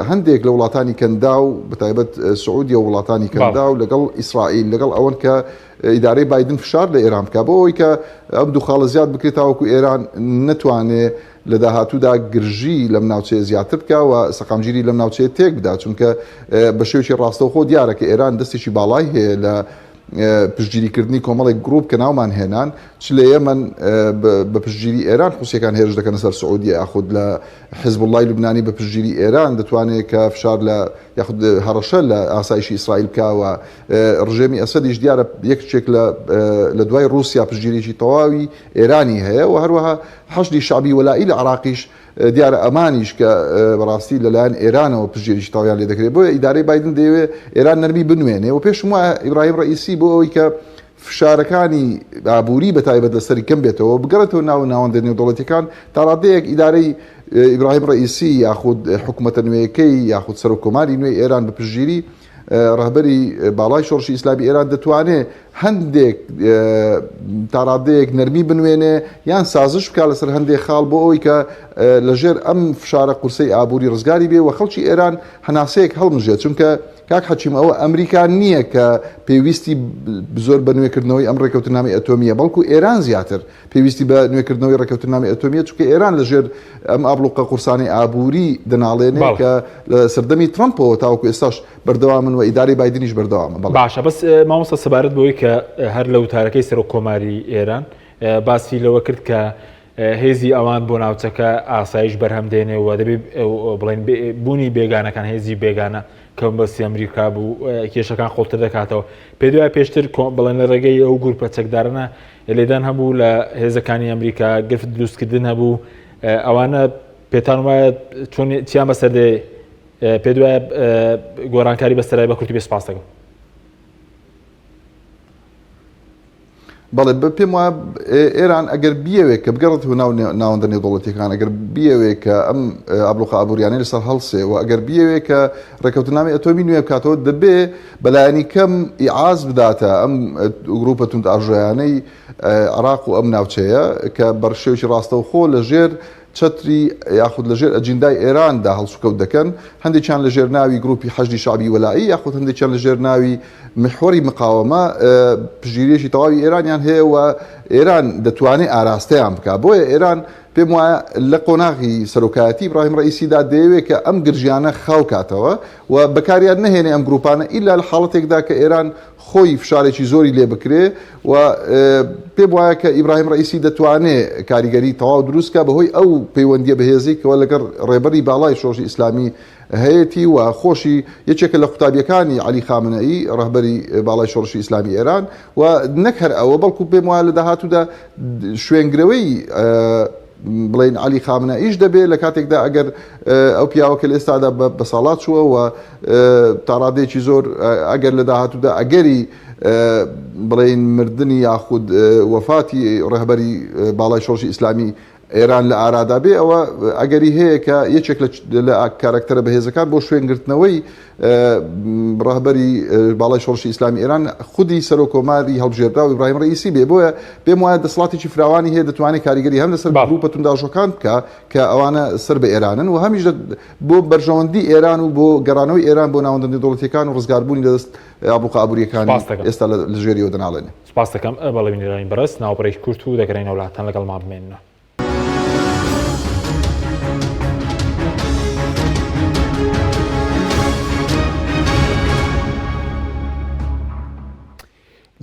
هەندێک لە وڵاتانی کەنداو بەتایبەت سعودیە و وڵاتانی کەنداو لەگەڵ ئیسرائیل لەگەڵ ئەوەن کە ئیدارەی بایدن فشار لە ئێران بکە بۆ ئەوەی کە ئەم دوو خاڵە زیاد بکرێت تاوەکو ئێران نەتوانێ لە داهاتوودا گرژی لەم ناوچەیە زیاتر بکە و سەقامگیری لەم ناوچەیە تێک بدا چونکە بە شێوەیەکی ڕاستەوخۆ دیارە کە ئێران دەستێکی باڵای هەیە لە پشتگیریکردنی کۆمەڵێک گروپ کە ناومان هێنان، چ لە یەمەن بە پشتگیری ئێران حوسییەکان هێرش دەکەنە سەر سعودیە یاخود لە حزبوڵڵای لوبنانی بە پشتگیری ئێران دەتوانێت کە فشار لە یاخود هەڕەشە لە ئاسایشی ئیسرائیل بکا و ڕژێمی ئەسەدیش دیارە یەکێک لە لە دوای ڕووسیا پشتگیریی تەواوی ئێرانی هەیە و هەروەها حەشدی شەعبی وەلائی لە عێراقیش دیارە ئەمانیش کە بەڕاستی لەلایەن ئێرانەوە پشتگیریی تەواویان لێ دەکرێت، بۆیە ئیدارەی بایدن دەیەوێت ئێران نەرمی بنوێنێ و پێشم وایە ئیبراهیم ڕەئیسی بۆ ئەوەی کە فشارەکانی ئابووری بە تایبەت لەسەری کەم بێتەوە بگەڕێتەوە ناو ناوەندە نێودەوڵەتیەکان تا ڕادەیەک ئیدارەی ئیبراهیم ڕەئیسی یاخود حکوومەتە نوێیەکەی یاخود سەرۆک کۆماری نوێی ئێران بە پشتگیری ڕەهبەری باڵای شۆڕشی ئیسلامی ئێران دەتوانێ هەندێک تاڕادەیەک نەرمی بنوێنێ یان سازش بکات لەسەر هەندێک خاڵ بۆ ئەوەی کە لەژێر ئەم فشارە قورسەی ئابووری ڕزگاری بێ و خەڵکی ئێران هەناسەیەک هەڵمژێت چونکە کاک حەکیم ئەوە ئەمریکا نییە کە پێویستی زۆر بە نوێکردنەوەی ئەم ڕێکەوتنامەی ئەتۆمیە بەڵکو ئێران زیاتر پێویستی بە نوێکردنەوەی ڕێکەوتنامەی ئەتۆمیە چونکە ئێران لەژێر ئەم ئابڵوقە قورسانەی ئابووری دەناڵێنێ کە لە سەردەمی ترەمپەوە تاوەکو ئێستاش بەردەوامن و ئیدارەی بایدنیش بەردەوامە. بەڵێ. باشە بەس مامۆستا سەبارەت بەوەی کە هەر لە وتارەکەی سەرۆک کۆماری ئێران باسی لەوە کرد کە هێزی ئەوان بۆ ناوچەکە ئاسایش بەرهەم دێنێ و دەبێ بڵێن بوونی بێگانەکان هێزی بێگانە کە بەسی ئەمریکا بوو کێشەکان قوڵتر دەکاتەوە پێ دوای پێشتر بڵێن لە ڕێگەی ئەو گروپە چەکدارانە لێدان هەبوو لە هێزەکانی ئەمریکا گرفت دروستکردن هەبوو ئەوانە پێتان وایە چۆن چیان بەسەر دێ پێت وایە گۆڕانکاری بەسەرای بە کورتی بێ سپاس دەکەم. بەڵێ پێم وایە ئێران ئەگەر بیەوێت کە بگەڕێتەوە ناو ناوەندە نێودەوڵەتیەکان ئەگەر بیەوێت کە ئەم ئابلوقە ئابووریانەی لەسەر هەڵسێ و ئەگەر بیەوێت کە ڕێککەوتنامەی ئەتۆمی نوێ بکاتەوە دەبێ بەلایەنی کەم ئیعاز بداتە ئەم گروپە توندئاژۆیانەی عێراق و ئەم ناوچەیە کە بە شێوەیەکی ڕاستەوخۆ لەژێر چەتری یاخود لە ژێر ئەجیندای ئێراندا هەڵسوکەوت دەکەن، هەندێکیان لە ژێر ناوی گروپی حەشدی شەعبی وەلائی یاخود هەندێکیان لە ژێر ناوی میحوەری مقاوەمە پشتگیریی تەواوی ئێرانیان هەیە و ئێران دەتوانێت ئاراستەیان بکات. بۆیە ئێران پێم وایە لە قۆناغی سەرۆکایەتی ئیبراهیم ڕەئیسیدا دەیەوێت کە ئەم گرژیانە خاو کاتەوە و بەکاریان نەهێنێ ئەم گروپانە ئیلا لە حاڵەتێکدا کە ئێران خۆی فشارێکی زۆری لێ بکرێ و پێم وایە کە ئیبراهیم ڕەئیسی دەتوانێ کاریگەری تەواو دروست کا بەهۆی ئەو پەیوەندیە بەهێزەی کەوا لەگەڵ ڕێبەری باڵای شۆڕشی ئیسلامی هەیەتی و خۆشی یەکێکە لە قوتابیەکانی عەلی خامنەئی ڕەهبەری باڵای شۆڕشی ئیسلامی ئێران و نەک هەر ئەوە بەڵکو پێم وایە لە داهاتوودا شوێنگرەوەی بڵێین عەلی خامنەئیش دەبێ لە کاتێکدا ئەگەر ئەو پیاوە کە لە ئێستادا بە ساڵات چووە و تاڕادەیەکی زۆر ئەگەر لە داهاتوودا ئەگەری بڵێین مردنی یاخود وەفاتی ڕەهبەری باڵای شۆڕشی ئیسلامی ئێران لە ئارادا بێ ئەوە ئەگەری هەیە کە یەکێک لە کارەکتەرە بەهێزەکان بۆ شوێنگرتنەوەی ڕەهبەری باڵای شۆڕشی ئیسلامی ئێران خودی سەرۆک کۆماری هەڵبژێردراو ئیبراهیم ڕەئیسی بێ بۆیە پێم وایە دەسەڵاتێکی فراوانی هەیە دەتوانێت کاریگەری هەم لەسەر گروپە توندئاژۆکان بکا کە ئەوانە سەر بە ئێرانن و هەمیش بۆ بەرژەوەندی ئێران و بۆ گەڕانەوەی ئێران بۆ ناوەندە نێودەوڵەتیەکان و ڕزگاربوونی لە دەست ئابڵوقە ئابووریەکانی ئێستا لە ژێریەوە دەناڵێنێ. سپاست دەکەم بەڵێ بینەرانی بەڕێز ناوبڕێکی کورت و دەگەرێینەوە لاتان لەگەڵمان بمێننەوە.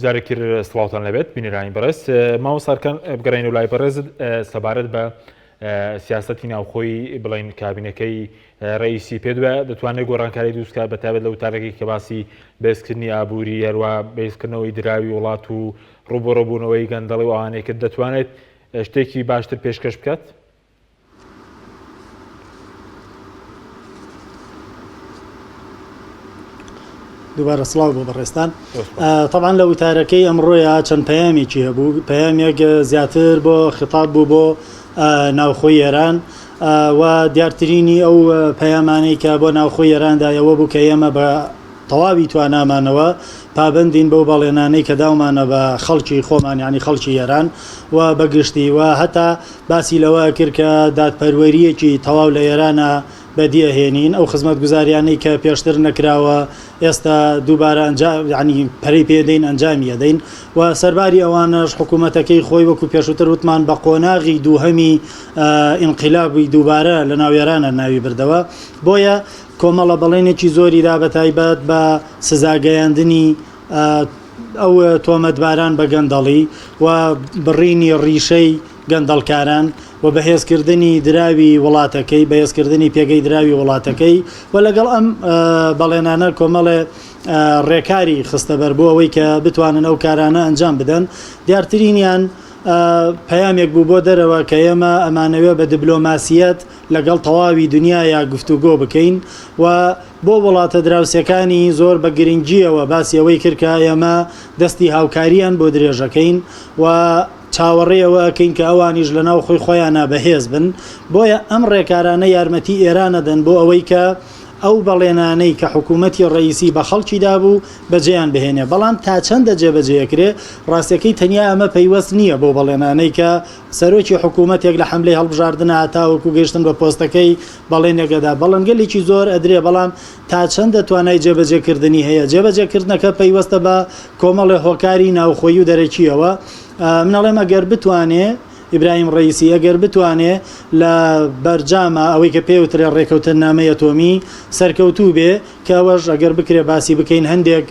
جارێکی سڵاوتان لەبێت بینەرانی بەڕێز مامۆسارکان بگەڕێن و لای بەڕێزت سەبارەت بە سیاستی ناوخۆی بڵین کابینەکەی ڕئیسی پێ دوایە دەتوانێت گۆڕانکاری دروستکە بە تابێت لە وتارەکەی کە باسی بەێزکردنی ئابووری هەروە بەێزکردنەوەی دراوی وڵات و ڕوبەڕوبوونەوەی گەندەڵی و ئەوانەی کرد دەتوانێت شتێکی باشتر پێشکەش بکات؟ دووبارە سڵاو بۆ بەڕێزتان. تەبعەن لە وتارەکەی ئەمڕۆیا چەند پەیامێکی هەبوو، پەیامێک زیاتر بۆ خیتاب بوو بۆ ناوخۆی ئێران و دیارترینی ئەو پەیامانەی کە بۆ ناوخۆی ئێراندا ئەوە بوو کە ئێمە بە تەواوی توانامانەوە پابەندین بەو بەڵێنانەی کە داومانە بە خەڵکی خۆمان یانی خەڵکی ئێران و بە گشتی و هەتا باسی لەوە ئەکرد کە دادپەروەرییەکی تەواو لە ئێرانا بەدی ئەهێنین ئەو خزمەتگوزاریانەی کە پێشتر نەکراوە ئێستا دووبارە ئەنجا یانی پەرەی پێ دەین ئەنجامی ئەدەین و سەرباری ئەوانەش حکوومەتەکەی خۆی وەکو پێشووتر وتمان بە قۆناغی دووهەمی ئینقلابی دووبارە لە ناو ئێرانە ناوی بردەوە بۆیە کۆمەڵە بەڵێنێکی زۆری دا بەتایبەت بە سزاگەیاندنی ئەو تۆمەتباران بە گەندەڵی و بڕینی ڕیشەی گەندەڵکاران و بەهێزکردنی دراوی وڵاتەکەی، بەهێزکردنی پێگەی دراوی وڵاتەکەی و لەگەڵ ئەم بەڵێنانە کۆمەڵێ ڕێکاری خستەبەر بۆ ئەوەی کە بتوانن ئەو کارانە ئەنجام بدەن دیارترینیان پەیامێک بوو بۆ دەرەوە کە ئێمە ئەمانەوێ بە دبلۆماسیەت لەگەڵ تەواوی دنیایا گفتوگۆ بکەین و بۆ وڵاتە دراوسێکانی زۆر بە گرنگییەوە باسی ئەوەی کرد کە ئێمە دەستی هاوکارییان بۆ درێژەکەین و چاوەڕێی ئەوە ئەکەین کە ئەوانیش لە ناو خۆی خۆیانا بەهێز بن بۆیە ئەم ڕێکارانە یارمەتی ئێران ئەدەن بۆ ئەوەی کە ئەو بەڵێنانەی کە حکوومەتی ڕەئیسی بە خەڵکی دابوو بەجێیان بهێنێ بەڵام تا چەندە جێبەجێ ئەکرێ ڕاستەکەی تەنیا ئەمە پەیوەست نییە بەو بەڵێنانەی کە سەرۆکی حکوومەتێک لە حەملەی هەڵبژاردنا تاوەکو گەیشتن بە پۆستەکەی بەڵێنێک ئەدا. بەڵێنگەلێکی زۆر ئەدرێ، بەڵام تا چەندە توانای جێبەجێکردنی هەیە؟ جێبەجێکردنەکە پەیوەستە بە کۆمەڵێ هۆکاری ناوخۆیی و دەرەکییەوە. من ئەڵێم ئەگەر بتوانێ ئیبراهیم ڕەئیسی ئەگەر بتوانێ لە بەرجاما ئەوەی کە پێی وترێ ڕێکەوتننامەی ئەتۆمی سەرکەوتوو بێ، کە ئەوەش ئەگەر بکرێ باسی بکەین هەندێک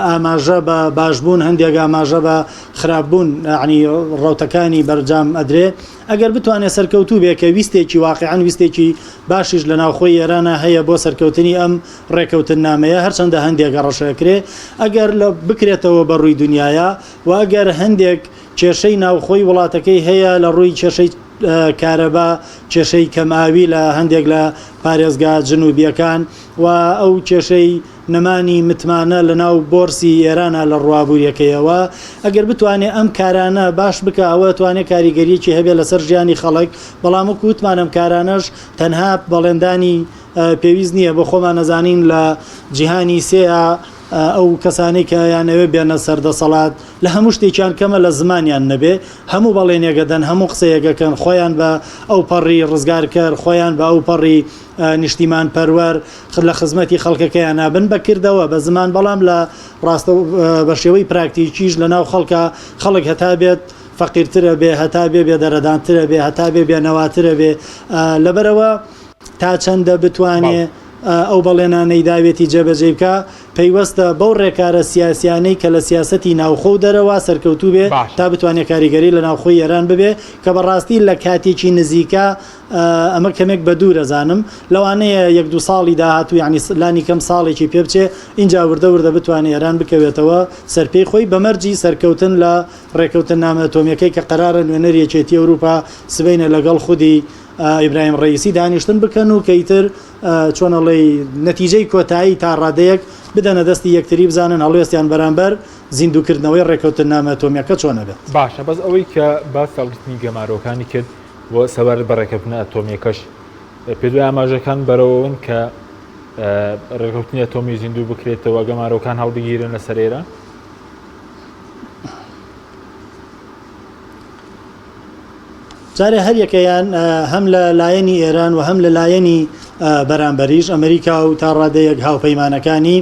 ئاماژە بە باشبوون هەندێک ئاماژە بە خراپبوون یانی ڕەوتەکانی بەرجام ئەدرێ ئەگەر بتوانێ سەرکەوتوو بێ کە ویستێکی واقیعەن ویستێکی باشیش لە ناوخۆی ئێرانا هەیە بۆ سەرکەوتنی ئەم ڕێکەوتننامەیە هەرچەندە هەندێک هەڕەشە ئەکرێ ئەگەر لە بکرێتەوە بە ڕووی دنیایا و ئەگەر هەندێک کێشەی ناوخۆی وڵاتەکەی هەیە لە ڕووی کێشەی کارەبا کێشەی کەمئاوی لە هەندێک لە پارێزگا جنوبیەکان و ئەو کێشەی نەمانی متمانە لە ناو بۆرسی ئێرانە لە ڕووە ئابووریەکەیەوە، ئەگەر بتوانێ ئەم کارانە باش بکا ئەوە ئەتوانێ کاریگەریەکی هەبێ لەسەر ژیانی خەڵک، بەڵام وەکو وتمان ئەم کارانەش تەنها بەڵێندانی پێویست نییە، بۆ خۆمان ئەزانین لە جیهانی سێیا ئەو کەسانەی کە ئەیانەوێ بێنە سەر دەسەڵات لە هەموو شتێکیان کەمە لە زمانیان نەبێ، هەموو بەڵێنێک ئەدەن، هەموو قسەیەک ئەکەن، خۆیان بە ئەوپەڕی ڕزگارکەر، خۆیان بە ئەوپەڕی نیشتیمانپەروەر لە خزمەتی خەڵکەکەیانا بن بە کردەوە، بە زمان، بەڵام لە ڕاستە بە شێوەی پراکتیکیش لە ناو خەڵکا خەڵک هەتا بێت فەقیرتر ئەبێ، هەتا بێ بێدەرەدانتر ئەبێ، هەتا بێ بێنەواتر ئەبێ. لەبەرئەوە تا چەندە بتوانێ ئەو بەڵێنانەی داوێتی جێبەجێی بکا، پەیوەستە بەو ڕێکارە سیاسیانەی کە لە سیاسەتی ناوخۆ و دەرەوە سەرکەوتوو بێ تا بتوانێ کاریگەری لە ناوخۆی ئێران ببێ کە بە ڕاستی لە کاتێکی نزیکا ئەمە کەمێک بە دوور ئەزانم لەوانەیە یەک دوو ساڵی داهاتوو یانی لانی کەم ساڵێکی پێ بچێ ئینجا وردە وردە بتوانێ ئێران بکەوێتەوە سەر پێی خۆی بە مەرجی سەرکەوتن لە ڕێکەوتننامە ئەتۆمیەکەی کە قەرارە نوێنەری یەکێتی ئەوروپا سبەینێ لەگەڵ خودی ئیبراهیم ڕەئیسی دانیشتن بکەن و کە ئیتر چۆن ئەڵێی نەتیجەی کۆتایی تا ڕادەیەک بدەنە دەستی یەکتری بزانن هەڵوێستیان بەرامبەر زیندووکردنەوەی ڕێکەوتننامە ئەتۆمیەکە چۆن ئەبێت. باشە بەس ئەوەی کە باس هەڵگرتنی گەمارۆکانی کرد و سەبارەت بە ڕێکەوتنە ئەتۆمیەکەش پێت وایە ئاماژەکان بەرەوەن کە ڕێکەوتنی ئەتۆمی زیندوو بکرێتەوە گەمارۆکان هەڵبگیرن لەسەر ئێران؟ جارێ هەریەکەیان هەم لە لایەنی ئێران و هەم لە لایەنی بەرامبەریش ئەمریکا و تا ڕادەیەک هاوپەیمانەکانی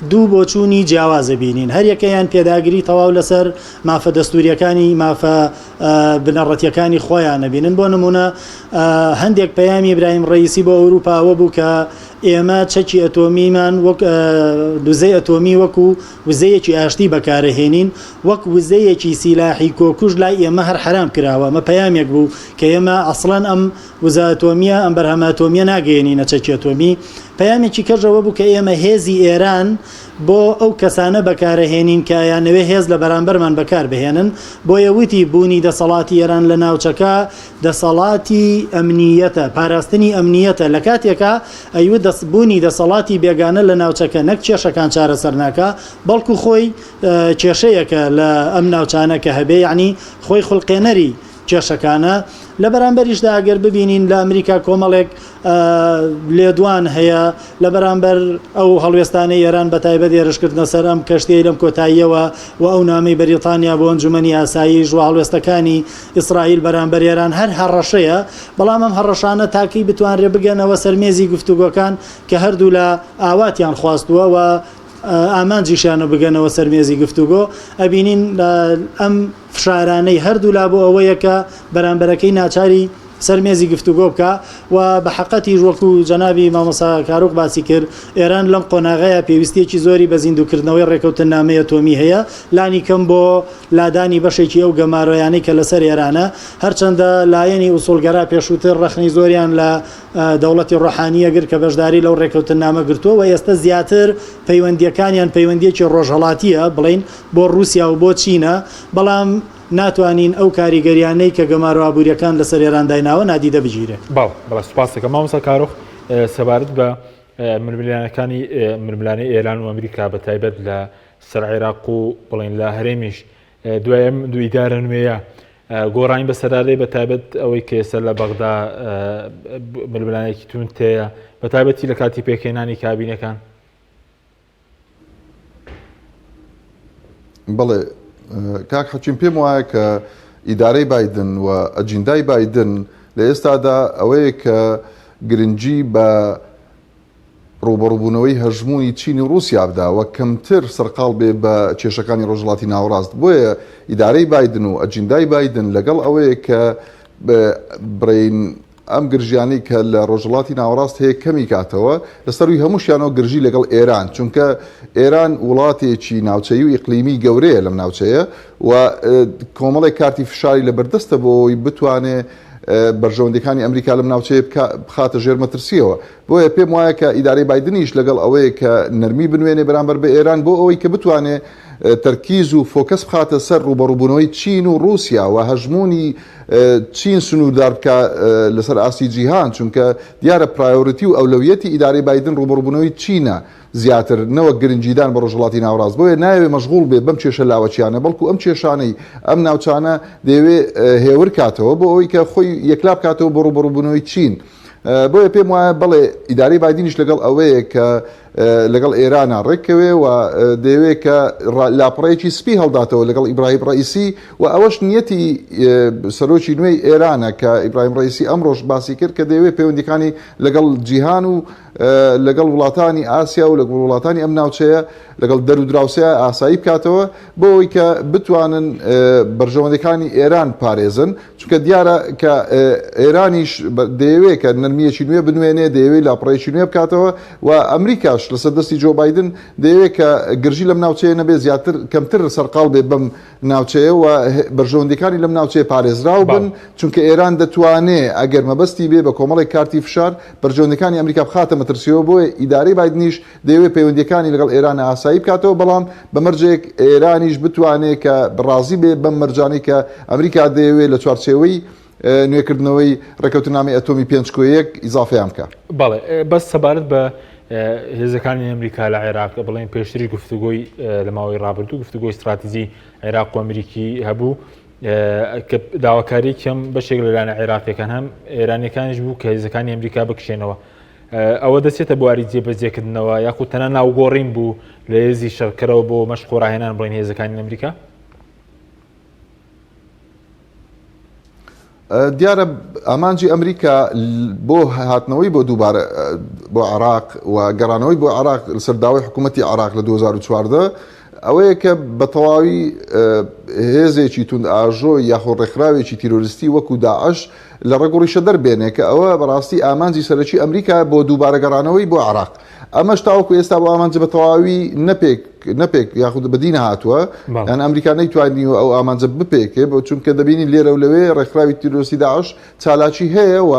دوو بۆچوونی جیاوازە بینین هەریەکەیان پێداگری تەواو لەسەر مافە دەستوریەکانی مافە بنەڕەتیەکانی خۆیان نەبینن بۆ نمونە هەندێک پەیامی ئیبراهیم ڕەئیسی بۆ ئەوروپا ئەوە بوو کە ئێمە چەکی ئەتۆمیمان وەک وزەی ئەتۆمی وەکو وزەیەکی ئاشتی بەکارەهێنین وەک وزەیەکی سیلاحی کۆکوژ لای ئێمە هەر حەرام کراوە ئەمە پەیامێک بوو کە ئێمە ئەسڵەن ئەم وزە ئەتۆمیە ئەم بەرهەمە ئەتۆمیە ناگەیەنینە چەکی ئەتۆمی پەیامێکی کەش ئەوە بوو کە ئێمە هێزی ئێران بۆ ئەو کەسانە بەکارەهێنین کە ئەیانەوێ هێز لە بەرامبەرمان بەکاربهێنن بۆیە وتی بوونی دەسەڵاتی ئێران لە ناوچەکە دەسەڵاتی ئەمنییەتە، پاراستنی ئەمنییەتە، لە کاتێکا ئەیوت دەس بوونی دەسەڵاتی بێگانە لە ناوچەکە نەک کێشەکان چارەسەر ناکا، بەڵکو خۆی کێشەیەکە لە ئەم ناوچانە کە هەبێ، یەعنی خۆی خولقێنەری کێشەکانە. لە بەرامبەریشدا ئەگەر ببینین لە ئەمریکا کۆمەڵێک لێدوان هەیە لە بەرامبەر ئەو هەڵوێستانەی ئێران بە تایبەت هێرشکردنە سەر ئەم کەشتیەی لەم کۆتاییەوە و ئەو نامەی بەریتانیا بۆ ئەنجومەنی ئاسایش و هەڵوێستەکانی ئیسرائیل بەرامبەر ئێران هەر هەڕەشەیە، بەڵام ئەم هەڕەشانە تا کەی بتوانرێ بگەنەوە سەر مێزی گفتوگۆکان کە هەردوولا ئاواتیان خواستووە و ئامانجیشیانە بگەنەوە سەر مێزی گفتوگۆ، ئەبینین ئەم فشارانەی هەردوولا بۆ ئەوەیە کە بەرامبەرەکەی ناچاری سەر مێزی گفتوگۆ بکا و بە حەقەتیش وەکو جەنابی مامۆستا کاروخ باسی کرد ئێران لەم قۆناغەیا پێویستیەکی زۆری بە زیندووکردنەوەی ڕێکەوتننامەی ئەتۆمی هەیە لانی کەم بۆ لادانی بەشێکی ئەو گەمارۆیانەی کە لەسەر ئێرانە هەرچەندە لایەنی ئوسوڵگەرا پێشووتر ڕەخنەی زۆریان لە دەوڵەتی ڕۆحانییە گرت کە بەشداری لەو ڕێکەوتننامە گرتووە و ئێستە زیاتر پەیوەندییەکانیان پەیوەندییەکی ڕۆژهەڵاتییە بڵێین بۆ ڕووسیا و بۆ چینە بەڵام ناتوانین ئەو کاریگەریانەی کە گەمارۆ ئابوورییەکان لەسەر ئێران دایناوە نادیدە بگیرێ. بەڵێ بەڵێ سوپاست دەکەم مامۆستا کارۆخ سەبارەت بە ململانەکانی ململانێی ئێران و ئەمریکا بە تایبەت لە سەر عێراق و بڵێن لە هەرێمیش دوای ئەم دوو ئیدارە نوێیە گۆڕانی بەسەرادەی بە تایبەت ئەوەی کە ئێستا لە بەغدا ململانێکی توند تەیە بە تایبەتی لە کاتی پێکهێنانی کابینەکان. بەڵێ کاک حەکیم پێم وایە کە ئیدارەی بایدن و ئەجیندای بایدن لە ئێستادا ئەوەیە کە گرنگی بە ڕووبەڕووبوونەوەی هەژموونی چین و ڕووسیا بدا و کەمتر سەرقاڵ بێ بە کێشەکانی ڕۆژهەڵاتی ناوەڕاست. بۆیە ئیدارەی بایدن و ئەجیندای بایدن لەگەڵ ئەوەیە کە بڕێین ئەم گرژیانەی کە لە ڕۆژهەڵاتی ناوەڕاست هەیە کەمی کاتەوە، لە سەرووی هەمووشیانەوە گرژی لەگەڵ ئێران، چونکە ئێران وڵاتێکی ناوچەیی و ئیقلیمی گەورەیە لەم ناوچەیە و کۆمەڵێک کارتی فشاری لەبەردەستە بۆ ئەوەی بتوانێ بەرژەوەندیەکانی ئەمریکا لەم ناوچەیە بخاتە ژێر مەترسیەوە. بۆیە پێم وایە کە ئیدارەی بایدنیش لەگەڵ ئەوەیە کە نەرمی بنوێنێ بەرامبەر بە ئێران بۆ ئەوەی کە بتوانێ تەرکیز و فۆکەس بخاتە سەر ڕووبەڕووبوونەوەی چین و ڕووسیا و هەژموونی چین سنووردار بکا لەسەر ئاستی جیهان، چونکە دیارە priority و ئەولەویەتی ئیدارەی بایدن ڕووبەڕووبوونەوەی چینە زیاتر نەوەک گرنگیدان بە ڕۆژهەڵاتی ناوەڕاست، بۆیە نایەوێ مەشغوڵ بێ بەم کێشە لاوەکیانە، بەڵکو ئەم کێشانەی ئەم ناوچانە دەیەوێ هێور کاتەوە بۆ ئەوەی کە خۆی یەکلا بکاتەوە بۆ ڕووبەڕووبوونەوەی چین. بۆیە پێم وایە بەڵێ ئیدارەی بایدنیش لەگەڵ ئەوەیە کە لەگەڵ ئێرانە ڕێککەوێ و دەیەوێ کە لاپەڕەیەکی سپی هەڵداتەوە لەگەڵ ئیبراهیم ڕەئیسی و ئەوەش نیەتی سەرۆکی نوێی ئێرانە کە ئیبراهیم ڕەئیسی ئەمڕۆش باسی کرد کە دەیەوێ پەیوەندیەکانی لەگەڵ جیهان و لەگەڵ وڵاتانی ئاسیا و لەگەڵ وڵاتانی ئەم ناوچەیە لەگەڵ دەر و دراوسێ ئاسایی بکاتەوە بۆ ئەوەی کە بتوانن بەرژەوەندەکانی ئێران پارێزن چونکە دیارە کە ئێرانیش دەیەوێت کە نەرمییەکی نوێ بنوێنێ، دەیەوێت لاپەڕەیەکی نوێ بکاتەوە و ئەمریکاش لەسەر دەستی جۆ بایدن دەیەوێت کە گرژی لەم ناوچەیە نەبێت، زیاتر کەمتر سەرقاڵ بێت بەم ناوچەیە و بەرژەوەندییەکانی لەم ناوچەیە پارێزراو بن، چونکە ئێران دەتوانێ ئەگەر مەبەستی بێ بە کۆمەڵێک کارتی فشار بەرژەوەندییەکانی ئەمریکا بخاتە مەترسییەوە، بۆیە ئیدارەی بایدنیش دەیەوێت پەیوەندییەکانی لەگەڵ ئێران ئاسایی بکاتەوە، بەڵام بە مەرجێک ئێرانیش بتوانێت کە ڕازی بێت بەم مەرجانەی کە ئەمریکا دەیەوێت لە چوارچێوەی نوێکردنەوەی ڕێککەوتننامەی ئەتۆمی 5.1 ئیزافەیان بکا. بەڵێ، بەس سەبارەت بە هێزەکانی ئەمریکا لە عێراق، بڵێن پێشتریش گفتوگۆی لە ماوەی ڕابردوو گفتوگۆی ستراتیجی عێراق و ئەمریکی هەبوو، کە داواکارییەکی هەم بەشێک لە لایەنە عێراقییەکان هەم ئێرانییەکانیش بوو کە هێزەکانی ئەمریکا بکشێنەوە. ئەوە دەچێتە بواری جێبەجێکردنەوە یاخود تەنها ناوگۆڕین بوو لە هێزی شەڕکەرەوە بۆ مەشق و ڕاهێنان بڵێن هێزەکانی ئەمریکا؟ دیارە ئامانجی ئەمریکا بۆ هاتنەوەی بۆ دووبارە بۆ عراق و گەڕانەوەی بۆ عراق لەسەر داوای حکوومەتی عراق لە 2014 ئەوەیە کە بە تەواوی هێزێکی توندئاژۆ یاخۆ ڕێکخراوێکی تیرۆریستی وەکو داعش لە ڕەگ و ڕیشە دەربێنێ کە ئەوە بەڕاستی ئامانجی سەرەکی ئەمریکایە بۆ دووبارە گەڕانەوەی بۆ عێراق. ئەمەش تاوەکو ئێستا بۆ ئامانجە بە تەواوی نەپێک نەپێک یاخود بەدی نەهاتووە یان ئەمریکا نەیتوانیوە ئەو ئامانجە بپێکێ بۆ چونکە دەبینین لێرە و لەوێ ڕێکخراوی تیرۆریستی داعش چالاکی هەیە و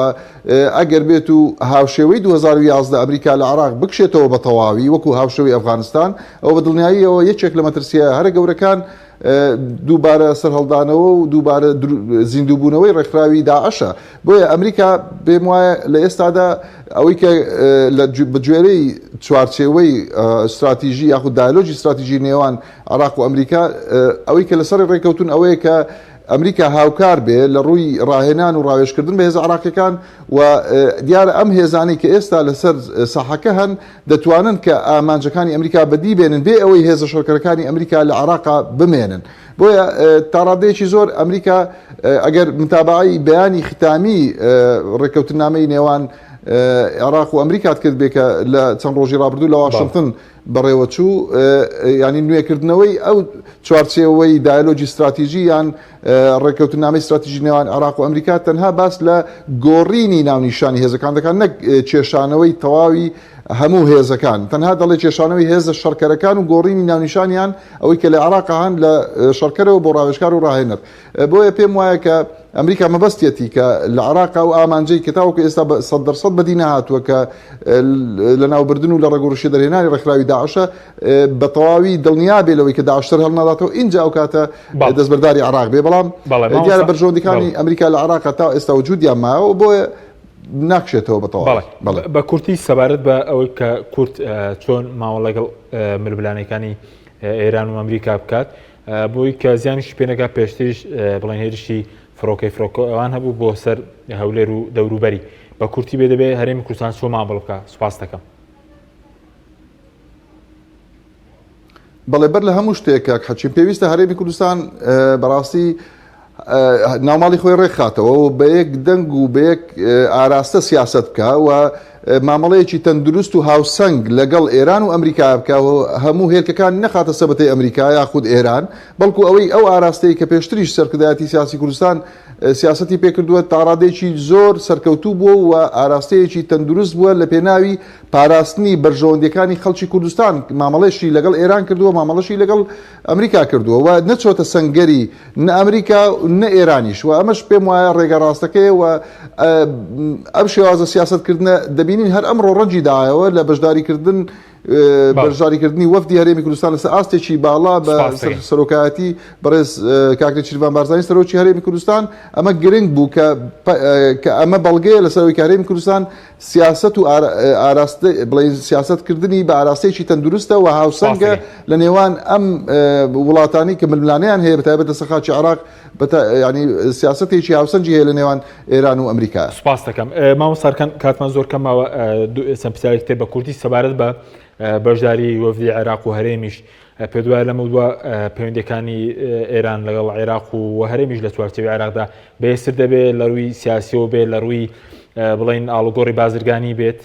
ئەگەر بێت و هاوشێوەی 2011 ئەمریکا لە عێراق بکشێتەوە بە تەواوی وەکو هاوشێوەی ئەفغانستان ئەوە بە دڵنیاییەوە یەکێک لە مەترسییە هەرە گەورەکان دووبارە سەرهەڵدانەوە و دووبارە زیندووبوونەوەی ڕێکخراوی داعشە. بۆیە ئەمریکا پێم وایە لە ئێستادا ئەوەی کە بە گوێرەی چوارچێوەی ستراتیژی یاخود دایالۆگی ستراتیژی نێوان عێراق و ئەمریکا ئەوەی کە لەسەری ڕێککەوتون ئەوەیە کە ئەمریکا هاوکار بێ لە ڕووی ڕاهێنان و ڕاوێژکردن بە هێزە عێراقیەکان و دیارە ئەم هێزانەی کە ئێستا لەسەر ساحەکە هەن دەتوانن کە ئامانجەکانی ئەمریکا بەدی بێنن بێ ئەوەی هێزە شەڕکەرەکانی ئەمریکا لە عێراقا بمێنن. بۆیە تاڕادەیەکی زۆر ئەمریکا ئەگەر متابەعەی بەیانی ختامی ڕێککەوتننامەی نێوان عێراق و ئەمریکات کرد بێ کە لە چەند ڕۆژی ڕابردوو لە واشنتن بەڕێوەچوو ینی نوێکردنەوەی ئەو چوارچێوەی دایلۆجی ستراتیژی یان ڕێککەوتننامەی ستراتیژی نێوان عێراق و ئەمریکا تەنها باس لە گۆڕینی ناونیشانی هێزەکان دەکات نەک کێشانەوەی تەواوی هەموو هێزەکان، تەنها دەڵێ کێشانەوەی هێزە شەڕکەرەکان و گۆڕینی ناونیشانیان ئەوەی کە لە عێراق هەن لە شەڕکەرەوە بۆ ڕاوێژکار و ڕاهێنەر. بۆیە پێم وایە کە ئەمریکا مەبەستیەتی کە لە عێراق ئەو ئامانجەی کە تاوەکو ئێستا بە 100% بەدی نەهاتووە کە لەناوبردن و لە ڕەگ و ڕیشە دەرهێنانی ڕێکخراوی داعشە بە تەواوی دڵنیا بێ لەوەی کە داعش سەر هەڵناداتەوە ئینجا ئەو کاتە دەستبەرداری عێراق بێ بەڵام دیارە بەرژەوەندیەکانی ئەمریکا لە عێراق تا ئێستا وجودیان ماوە بۆیە ناکشێتەوە بە تەواوی. بەڵێ بە کورتی سەبارەت بە ئەوەی کە کورد چۆن مامەڵە لەگەڵ ململانێکانی ئێران و ئەمریکا بکات بۆی کە زیانیشی پێ نەگا پێشتریش بڵێن هێرشی فڕۆکەی فڕۆکەوان هەبوو بۆ سەر هەولێر و دەوروبەری بە کورتی بێ دەبێ هەرێمی کوردستان چۆن مامەڵە بکات سوپاس دەکەم. بەڵێ بەر لە هەموو شتێک کاک حەکیم پێویستە هەرێمی کوردستان بەڕاستی ناوماڵی خۆی ڕێکخاتەوە و بە یەک دەنگ و بە یەک ئاراستە سیاست بکە و مامەڵەیەکی تەندروست و هاوسەنگ لەگەڵ ئێران و ئەمریکا بکە و هەموو هێلکەکان نەخاتە سەبەتەی ئەمریکا یاخود ئێران بەڵکو ئەوەی ئەو ئاراستەی کە پێشتریش سەرکردایەتی سیاسی کوردستان سیاسەتی پێکردووە تاڕادەیەکی زۆر سەرکەوتوو بووە و ئاراستەیەکی تەندروست بووە لە پێناوی پاراستنی بەرژەوەندیەکانی خەڵکی کوردستان مامەڵەشی لەگەڵ ئێران کردووە مامەڵەشی لەگەڵ ئەمریکا کردووە و نەچۆتە سەنگەری نە ئەمریکا و نە ئێرانیش و ئەمەش پێم وایە ڕێگە ڕاستەکەیە و ئەم شێوازە سیاسەتکردنە دەبینین هەر ئەمڕۆ ڕەنجی دایەوە لە بەشداریکردن بەشداریکردنی وەفدی هەرێمی کوردستان لەسەر ئاستێکی باڵا بە سەرۆکایەتی بەڕێز کاک نێچیرڤان بارزانی سەرۆکی هەرێمی کوردستان ئەمە گرنگ بوو کە کە ئەمە بەڵگەیە لەسەر ئەوەی کە هەرێمی کوردستان سیاسەت و ئاراستە بڵێین سیاسەتکردنی بە ئاراستەیەکی تەندروستە و هاوسەنگە لە نێوان ئەم وڵاتانی کە ململانێیان هەیە بەتایبەت لەسەر خاکی عێراق ینی سیاسەتێکی هاوسەنگی هەیە لە نێوان ئێران و ئەمریکا. سپاس دەکەم مامۆستا ئەرکان کاتمان زۆر کەم ماوە چەند پرسیارێکی تر بە کوردی سەبارەت بە بەشداری وەفدی عێراق و هەرێمیش پێت وایە لەمەودوا پەیوەندیەکانی ئێران لەگەڵ عێراق و هەرێمیش لە چوارچێوەی عێراقدا بەهێزتر دەبێت لە ڕووی سیاسیەوە بێت لە ڕووی بڵین ئاڵوگۆڕی بازرگانی بێت؟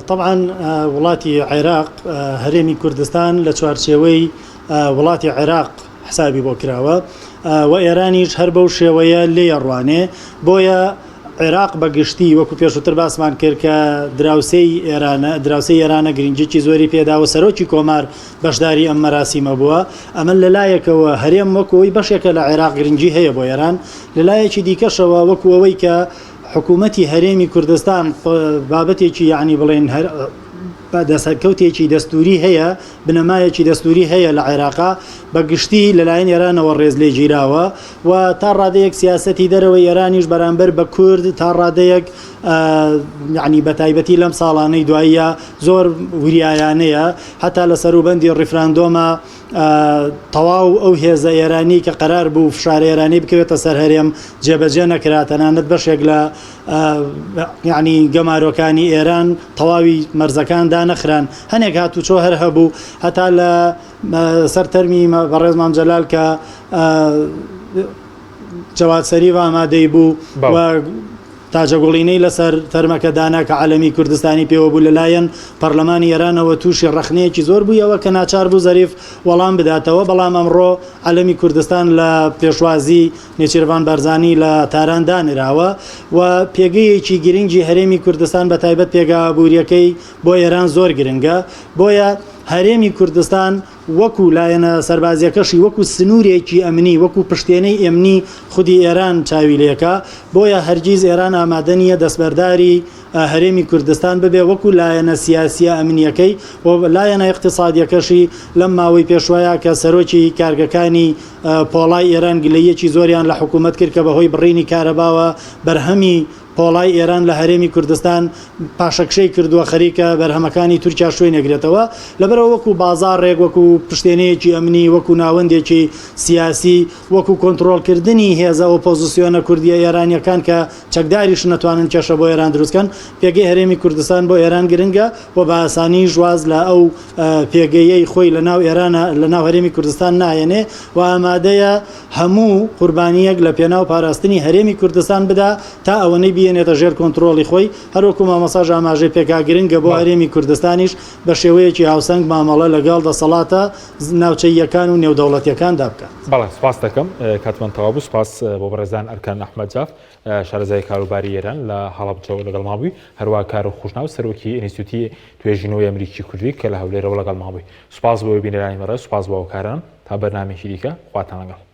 طبعا وڵاتی عێراق هەرێمی کوردستان لە چوارچێوەی وڵاتی عێراق حسابی بۆ کراوە و ئێرانیش هەر بەو شێوەیە لێیەڕوانێ بۆیە عێراق بە گشتی وەکو پێشووتر باسمان کرد کە دراوسێی ئێرانە، دراوسێی ئێرانە گرنگیی زۆری پێداوە، سەرۆکی کۆمار بەشداری ئەم مەراسیمە بووە، ئەمە لە لایەکەوە هەرێم وەکو ئەوەی بەشێکە لە عێراق گرنگی هەیە بۆ ئێران، لە لایەکی دیکەشەوە وەکو ئەوەی کە حکوومەتی هەرێمی کوردستان بابەتێکی یەعنی بڵێین هەر دەسەکەوتێکی دەستووری هەیە، بنەمایەکی دەستووری هەیە لە عێراقا، بە گشتی لەلایەن ئێرانەوە ڕێز لێ گیراوە و تا ڕادەیەک سیاسەتی دەرەوەی ئێرانیش بەرامبەر بە کورد تا ڕادەیەک یەعنی بە تایبەتی لەم ساڵانەی دواییە زۆر وریایانەیە هەتا لە سەروبەندی ڕیفراندۆما تەواو ئەو هێزە ئێرانی کە قەرار بوو فشار ئێرانی بکەوێتە سەر هەرێم جێبەجێ نەکرا تەنانەت بەشێک لە یەعنی گەمارۆکانی ئێران تەواوی مەرزەکان دانەخران هەنێک هاتوچۆ هەر هەبوو هەتا لە سەر تەرمی بەڕێز مام جەلال کە جەواد سەریف ئامادەی بوو و تاجەگوڵینەی لەسەر تەرمەکە دانا کە عەلەمی کوردستانی پێوە بوو لەلایەن پەرلەمانی ئێرانەوە تووشی ڕەخنەیەکی زۆر بوویەوە کە ناچار بوو زەریف وەڵام بداتەوە بەڵام ئەمڕۆ عەلەمی کوردستان لە پێشوازی نێچیرڤان بارزانی لە تاران دانراوە و پێگەیەکی گرنگی هەرێمی کوردستان بە تایبەت پێگە ئابوورییەکەی بۆ ئێران زۆر گرنگە بۆیە هەرێمی کوردستان وەکو لایەنە سەربازیەکەشی وەکو سنوورێکی ئەمنی وەکو پشتێنەی ئەمنی خودی ئێران چاوی لێکا بۆیە هەرگیز ئێران ئامادە نییە دەستبەرداری هەرێمی کوردستان ببێ وەکو لایەنە سیاسیە ئەمنیەکەی و لایەنە ئیقتیسادیەکەشی لەم ماوەی پێشوەیا کە سەرۆکی کارگەکانی پۆڵای ئێران گلەییەکی زۆریان لە حکوومەت کرد کە بەهۆی بڕینی کارەباوە بەرهەمی پۆڵای ئێران لە هەرێمی کوردستان پاشەکشەی کردووە، خەریکە بەرهەمەکانی تورکیا شوێن ئەگرێتەوە. لەبەرئەوە وەکو بازاڕێک، وەکو پشتێنەیەکی ئەمنی، وەکو ناوەندێکی سیاسی، وەکو کۆنتڕۆڵکردنی هێزە ئۆپۆزسیۆنە کوردییە ئێرانییەکان کە چەکداریش نەتوانن کێشە بۆ ئێران دروست کەن، پێگەی هەرێمی کوردستان بۆ ئێران گرنگە و بە ئاسانیش واز لە ئەو پێگەیەی خۆی لە ناو ئێرانە لە ناو هەرێمی کوردستان ناهێنێ و ئامادەیە هەموو قوربانییەک لە پێناو پاراستنی هەرێمی کوردستان بدا تا ئەوەنەی بیێنێتە ژێر کۆنترۆڵی خۆی، هەروەکو مامۆستاش ئاماژەی پێکا گرنگە بۆ هەرێمی کوردستانیش بە شێوەیەکی هاوسەنگ مامەڵە لەگەڵ دەسەڵاتە ناوچەییەکان و نێودەوڵەتییەکاندا بکات. بەڵێ سوپاست دەکەم کاتمان تەواو بوو سوپاس بۆ بەڕێزان ئەرکان ئەحمەد جاف شارەزای کاروباری ئێران لە هەڵەبجەوە لەگەڵمان بووی هەروە کارۆخ خوشناو سەرۆکی ئینستیتوتی توێژینەوەی ئەمریکی کوردی کە لە هەولێرەوە لەگەڵمان بووی سوپاس بۆ بینەرانی بەڕێز سوپاس بۆ هاوکارانم تا بەرنامەیەکی دیکە خواتان لەگەڵ.